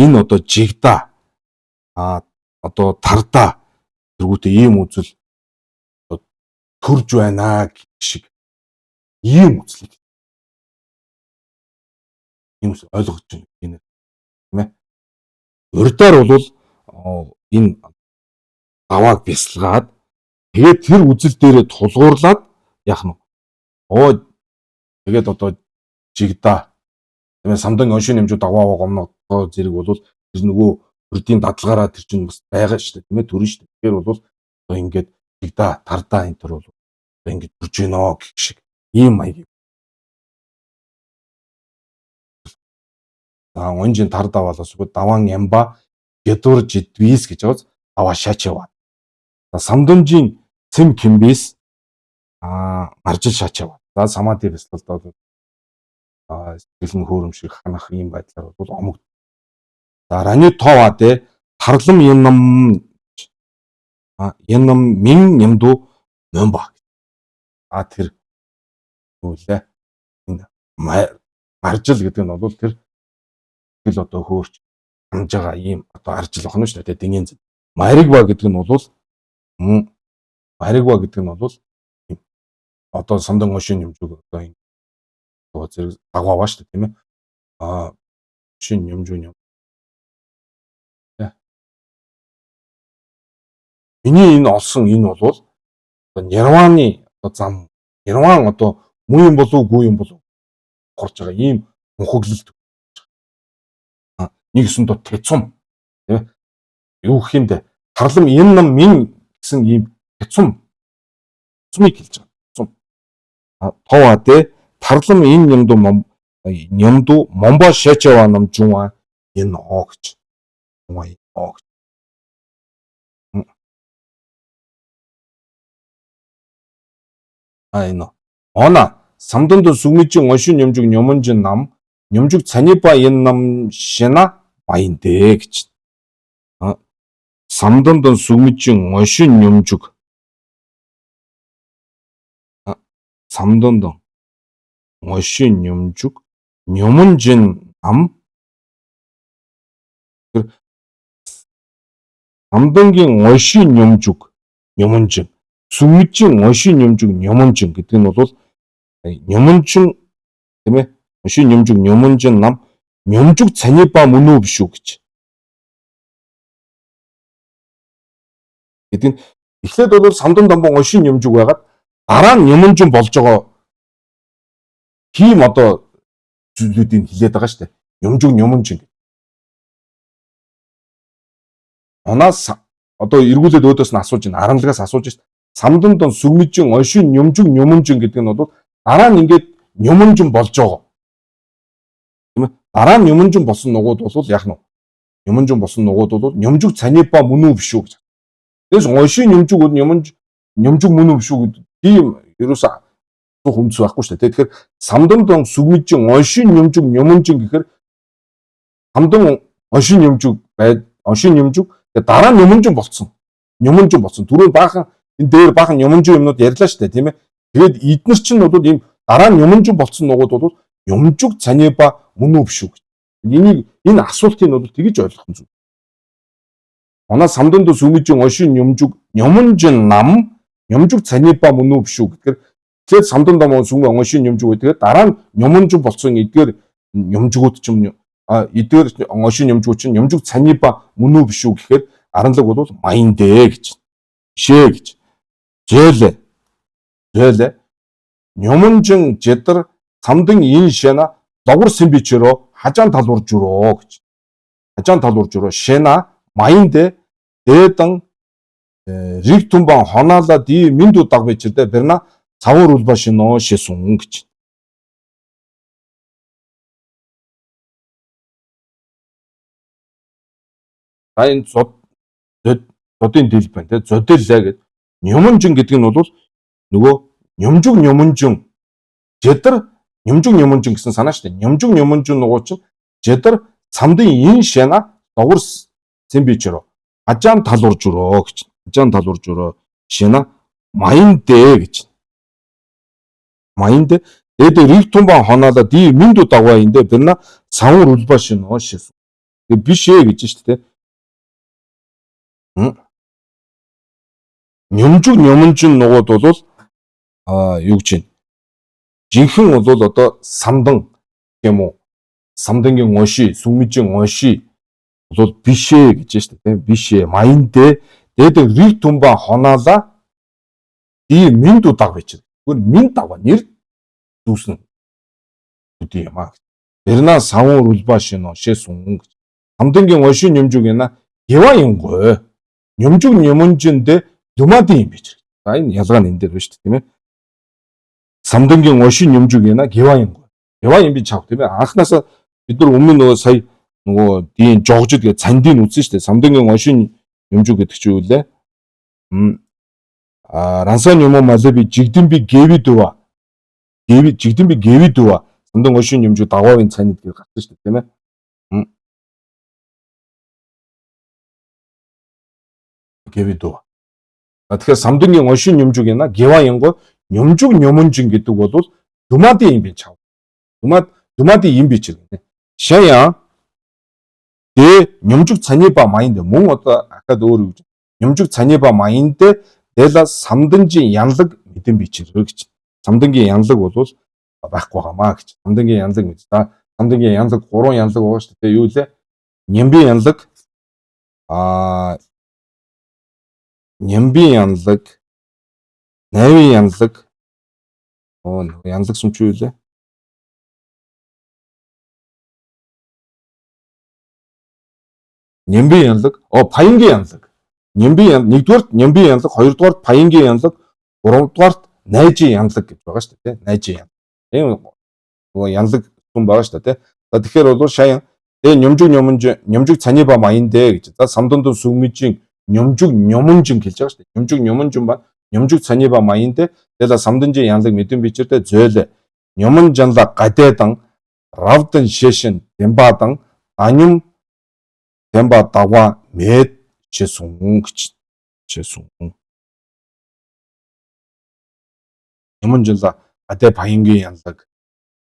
Speaker 1: энэ одоо жигда одоо тардаа тэргүүтээ ийм үзэл төрж байна гэх шиг ийм үзлийг ийм ойлгож байна тийм ээ. Урдаар бол энэ давааг бясалгаад тэгээд тэр үзэл дээрээ тулгуурлаад яах нь оо тэгээд одоо жигда тийм ээ самдан оншин нэмжүү даваа гомногдоо зэрэг бол тэр нөгөө урдын дадлагаараа тэр чинь бас байгаа шүү дээ тийм ээ төрөн шүү дээ. Тэгэхээр бол одоо ингээд жигда тардаа энэ төр бол одоо ингээд төрж гинөө гэх шиг ийм маяг. За унжин тар даваалаас үгүй даваан ямба ядур жидвис гэж байгаас даваа шачава. За самдамжийн цэм кимбис маржил шачава. За самади бясалгалд бол сэтгэл нь хөөрөм шиг ханах ийм байдлаар бол омог. За рани това дэ тарлам янам янам мин ямду номба. А тэр юу лээ? Энэ маржил гэдэг нь бол тэр сэтгэл одоо хөөрч ханаж байгаа ийм одоо аржил байна шүү дээ. Дэнгийн зэн. Маригва гэдэг нь бол маригва гэдэг нь бол одоо самдан ошин юмжуг одоо энэ зэрэг дагаваа шүү дээ тийм ээ. Аа шин юмжуу юм. Миний энэ олсон энэ бол одоо нирваны одоо зам, нирван одоо муу юм болов уу, үгүй юм болов хорж байгаа ийм мунхаглалт. Нэг өсөндөө тэцум тийм ээ. Юу гэх юм бэ? Тарлам энэ нам минь гэсэн ийм тэцум цумыг хэлж байгаа. Цум. Товаа тэ тарлам энэ юмду юмду момбо шачава нам жуа энэ оо гэж. Оо гэж. А энэ. Она самданд сүгмижин ошин юмжуг нёмонжин нам нёмжуг цаниба энэ нам шина баяндэ гэж. Самданд сүгмижин ошин юмжуг самданд ошин юмжуг нёмонжин нам самдангийн ошин юмжуг нёмонжин сүмжин ошин юмжуг нёмонжин гэдэг нь бол нёмонжин тийм ээ ошин юмжуг нёмонжин нам нёмжуг цаниба мөн үү биш үү гэж. Гэдэг нь эхлээд бол самдан домбон ошин юмжуг байгаад дараа нь нёмонжин болж байгаа Тийм одоо зүйлүүдийг хилээд байгаа шүү дээ. Юмжиг нюмонжин. Онаас одоо эргүүлээд өөдөөс нь асууж байна. Аранлагаас асууж байна. Самдан дон сүгмижин оншин нюмжиг нюмонжин гэдэг нь бол дараа нь ингээд нюмонжин болж байгаа. Тийм ээ? Дараа нь нюмонжин болсон нугууд бол яах нь вэ? Нюмонжин болсон нугууд бол нюмжиг цаниба мөн үү биш үү гэж. Тэгээс оншин нюмжиг нюмонж нюмжиг мөн үү биш үү гэдэг тийм ерөөсөө асуух үндэс байхгүй шүү дээ. Тэгэхээр самдан дон сүгмижин оншин нюмжиг нюмонжин гэхээр самдан оншин нюмжиг байд оншин нюмжиг тэгээ дараа нь нюмонжин болцсон. Нюмонжин болцсон. Түрүүн баахан энэ дээр баахан нюмонжин юмнууд ярьлаа шүү дээ, тийм ээ. Тэгээд эднэр чинь бол ийм дараа нь нюмонжин болцсон нугууд бол нюмжиг цаниба мөн үү биш үү гэж. Энийг энэ асуултыг бол тэгж ойлгох нь зөв. Оноо самдан дон сүгмижин оншин нюмжиг нюмонжин нам нюмжиг цаниба мөн үү биш үү гэхээр тэгэхээр самдан дон сүгмэ оншин нюмжиг тэгээд дараа нь нюмонжин болцсон эдгээр нюмжигууд ч юм эдгээр оншин нюмжигууд чинь нюмжиг цаниба мөн үү биш үү гэхээр аранлаг бол маяндэ гэж. Бишээ гэж. Зөөлэ. Зөөлэ. Нюмонжин жидар самдан ин шена логор симбичэрөө хажаан талуурж өрөө гэж. Хажаан талуурж өрөө шена маяндэ дээдан риг тумбан хонаала ди минду даг бичэрдэ бэрна цавуур улба шино шесүн гэж. За энэ зодын дил байна те зодиллээ гэд. Нюмонжин гэдэг нь бол нөгөө нюмжиг нюмонжин жидар нюмжиг нюмонжин гэсэн санаа шүү дээ. Нюмжиг нюмонжин нугуу чинь жидар самдын ин шана догор симбичэрөө ажаан талуурж өрөө гэж. Ажаан талуурж өрөө шина маяндэ гэж. Маяндэ дээд риг тумбан хоноолоо ди минду дагва индэ бэрна савуур улба шино шис. Тэг биш ээ гэж шүү дээ. Нюмжиг нюмонжин нугууд бол юу гэж байна? Жинхэнэ бол одоо самдан юм уу? Самдангийн унши, сүмжин унши бол биш ээ гэж шүү дээ. Биш ээ. Маяндэ дээд риг тумба хоноолаа ди минду даг байж. Тэгвэл мин дагва нэр дүүснэ. Үгүй юм аа. Берна савуур улба шино шэсүн гэж. Самдангийн унши нюмжиг яна гева юмгүй. Нюмжиг нюмонжиндэ люмадын юм биш. За энэ ялгаа нь энэ дээр байна шүү дээ, тийм ээ. Самдангийн уншин нюмжиг яна гева юмгүй. Гева юм би чав тийм ээ. Анхнаасаа бид нар өмнө нөгөө сая нөгөө дийн жогжид гэж цандын үзсэн шүү дээ. Самдангийн уншин нюмжиг гэдэг чинь юу лээ? Рансан юм уу малеби жигдэн би гэви дүва. Гэви жигдэн би гэви дүва. Самдан уншин нюмжиг дагавын цанид гэж гарсан шүү дээ, тийм ээ. Гэви дүва. Тэгэхээр самдангийн уншин нюмжиг яна гева янгоо нюмжиг нюмонжин гэдэг бол дүмадын юм би чав. Дүмадын юм би чиргэнэ. Шаян дэ нюмжиг цаниба маянд мөн одоо ахад өөр юу гэж нюмжиг цаниба маянд дэла самданжин янлаг мэдэн бичэр гэж. Самдангийн янлаг бол байхгүй байгаамаа гэж. Самдангийн янлаг мэд. За самдангийн янлаг гурван янлаг байгаа шүү дээ. Юу лээ? Нямбын янлаг нямбын янлаг, найвын янлаг, нөгөө янлаг сүм чи юу лээ? Нямбын янлаг, паянгийн янлаг. Нямбын нэгдүгээрт нямбын янлаг, хоёрдугаарт паянгийн янлаг, гуравдугаарт найжийн янлаг гэж байгаа шүү дээ, найжийн янлаг. Тийм нөгөө янлаг сүм байгаа шүү дээ, тэ. За тэгэхээр бол шаян тэгээ нюмжиг нюмонж нюмжиг цаниба маяндэ гэж. За самдундун сүгмижин нюмжиг нюмонжин хэлж байгаа шүү дээ. Нюмжиг нюмонжин ба нюмжиг цаниба маяндэ тэгэл самданжин янлаг мэдэн бичэрдэ зөөлэ. Нюмонжанла гадэдан равдан шешин дэмбадан данюм дэмба дава мэд шесүн гэж. Шесүн. Нюмонжанла гадэ паянгийн янлаг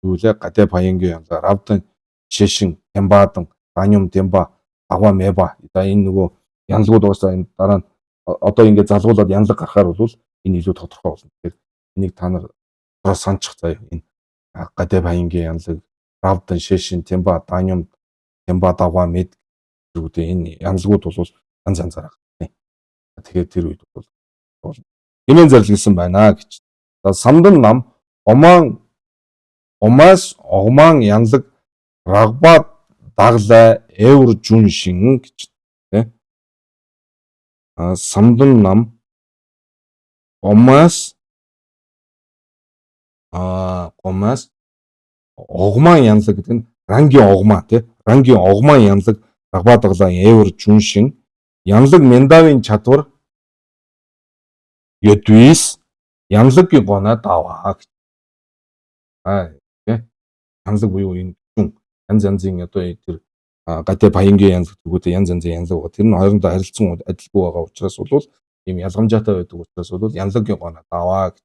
Speaker 1: юу лээ гадэ паянгийн янлаг равдан шешин дэмбадан данюм дэмба дава мэба. За энэ нөгөө янлагууд угаасаа энэ дараа нь одоо ингээд залгуулад янлаг гарахаар бол энэ илүү тодорхой болно. Тэгэхээр энийг та нар одоо санчих заяа. Энэ гадэ паянгийн янлаг равдан шешин дэмба данюм дэмба дава мэд гэдэг энэ янлагууд бол янз янзаар гарна. Тэгэхээр тэр үед бол хэмээн зарлигласан байна гэж. За самдан нам омон Гомаас огмаан янлаг рагба даглаа эвэр жүншин гэж тий. Самдан нам гомаас гомаас огмаан янлаг гэдэг нь рангийн огмаа тий. Рангийн огмаан янлаг рагба даглаа эвэр жүншин янлаг мендавын чадвар ёдвис янлагийн гоноо даваа гэж. Тий. Янлаг буюу энэ хүн янз янзын одоо тэр гадаа баянгийн янлаг зүгүүдээ янз янзын янлаг байгаа. Тэр нь хоорондоо харилцан адилгүй байгаа учраас бол ийм ялгамжаатай байдаг учраас бол янлагийн гоноо даваа гэж.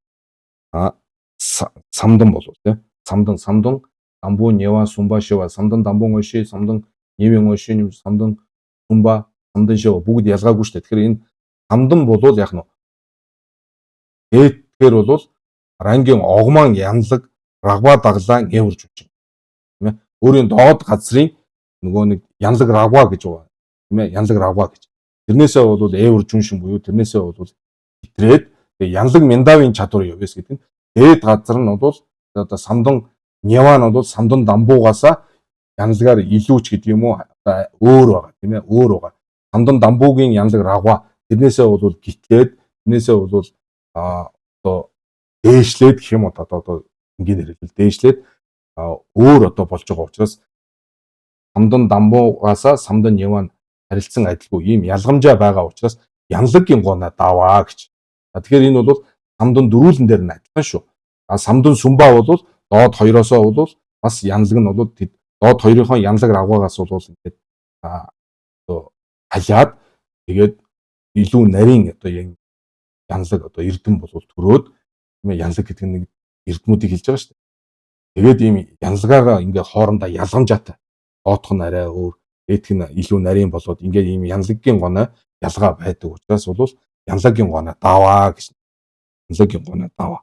Speaker 1: Самдан болов тий. Самдан самдан дамбуу нева сумба шива самдан дамбун оши самдан невын оши самдан сумба самдан шива бүгд ялгаагүй шүү дээ. Тэгэхээр энэ самдан болвол яг нь дээдгээр бол рангийн огмаан янлаг рагба даглаа нээвэрж үчин. Тийм ээ. Өөрийн доод газрын нөгөө нэг янлаг рагва гэж байгаа. Тийм ээ. Янлаг рагва гэж. Тэрнээсээ бол эвэр жүншин буюу тэрнээсээ бол хитрээд тэгээ янлаг мендавын чадвар явээс гэдэг нь дээд газар нь бол одоо самдан няван нь бол самдан дамбуугаасаа янлагаар илүү ч гэдэг юм уу одоо өөр байгаа, тийм ээ, өөр байгаа. Самдан дамбуугийн янлаг рагва тэрнээсээ бол гитлээд тэрнээсээ бол одоо дээшлээд гэх юм уу, одоо энгийн хэлбэл дээшлээд өөр одоо болж байгаа учраас самдан дамбуугаасаа самдан няван харилцан адилгүй ийм ялгамжаа байгаа учраас янлагийн гоноо даваа гэж. Тэгэхээр энэ бол самдан дөрүүлэн дээр нь адилхан шүү. Самдан сүмба бол доод хоёроосоо бол бас янлаг нь бол доод хоёрынхоо янлаг рагваагаас бол ингээд одоо халиад тэгээд илүү нарийн одоо янлаг одоо эрдэм бол төрөөд, тийм ээ, янлаг гэдэг нь нэг эрдмүүдийг хэлж байгаа шүү дээ. Тэгээд ийм янлагаараа ингээ хоорондоо ялгамжаатай доодох нь арай өөр, дээдх нь илүү нарийн болоод ингээд ийм янлагийн гоноо ялгаа байдаг учраас бол янлагийн гоноо даваа гэж. Янлагийн гоноо даваа.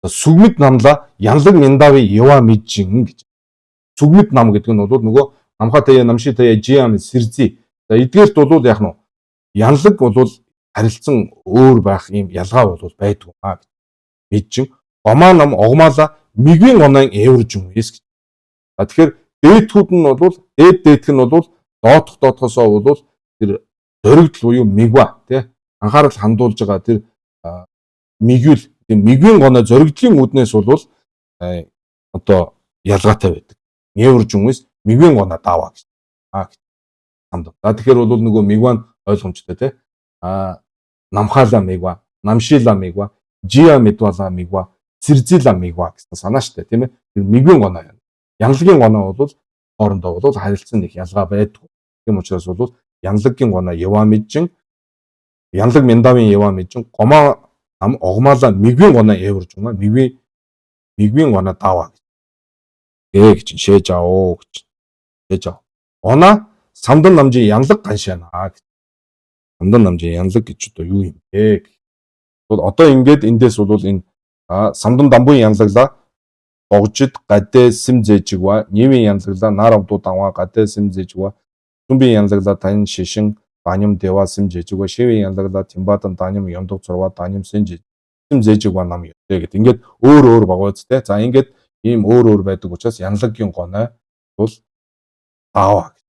Speaker 1: Сүгмэд намла янлаг мяндавын ява мижин гэж. Сүгмэд нам гэдэг нь бол нөгөө намха тая намши тая жиам сэрзи. За, эдгээрт бол яг нь янлаг бол харилцан өөр байх ийм ялгаа бол байдаг юм а гэж. Мижин гомаа нам огмаала мигвин оноон эвэрж юм эс гэж. За, тэгэхээр дээдхүүд нь бол дээд дээдх нь бол доодох доодохосоо бол тэр зоригдол буюу мигва тий анхаарал хандуулж байгаа тэр мигвэл тэр мигвийн гоноо зоригдлын үүднээс бол одоо ялгаатай байдаг. Нээвэрж юмс мигвийн гоноо даваа гэж. Ханд. За, тэгэхээр бол нөгөө мигван ойлгомжтой тий. Намхаала мигва, намшила мигва, жиа медвала мигва, сэрзила мигва гэсэн санаа штэ, тийм ээ. Тэр мигвийн гоноо юм. Янлагийн гоноо бол хоорондоо бол харилцан нэг ялгаа байдгүй. Тийм учраас бол янлагийн гоноо ява мижин янлаг мяндавын ява мижин гомоо нам огмаала мигвийн гоноо эвэрж юм мигвийн гоноо даваа гэж. Гэ гэж шээж аав гэж. Шээж аав. Она самдан намжийн янлаг ганшаана гэж. Самдан намжийн янлаг гэж одоо юу юм бэ? Бол одоо ингээд эндээс бол энэ самдан дамбуын янлаглаа догжид гадээ сэм зээжигва нийвийн янлаглаа нар авдуу даваа гадээ сэм зээжигва сүмбийн янлаглаа тань шишин даням дэва сэм зээжигва шивийн янлаглаа тимбадан даням ёмдог зурва даням сэм зээжигва нам ёдэ гэд ингээд өөр өөр багваац те. За, ингээд ийм өөр өөр байдаг учраас янлагийн гоной бол даваа гэж.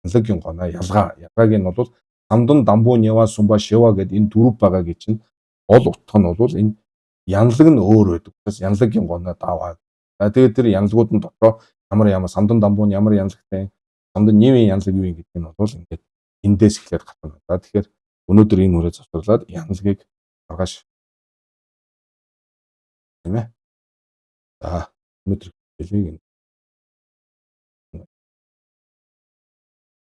Speaker 1: Янлагийн гоной ялгаа ялгааг нь бол самдан дамбуу нява сумба шива гэд энэ дөрв байгаа гэж чинь гол утга нь бол энэ янлаг нь өөр байдаг учраас янлагийн гоной даваа. За, тэгээд тэр янлагууд нь дотроо ямар ямар самдан дамбуу нь ямар янлагтай, самдан нийвийн янлаг юу юм гэдгийг нь бол ингээд эндээс эхлээд гарна. За, тэгэхээр өнөөдөр энэ хүрээ завсарлаад янлагыг маргааш, тийм ээ. За, өнөөдөр хэлийг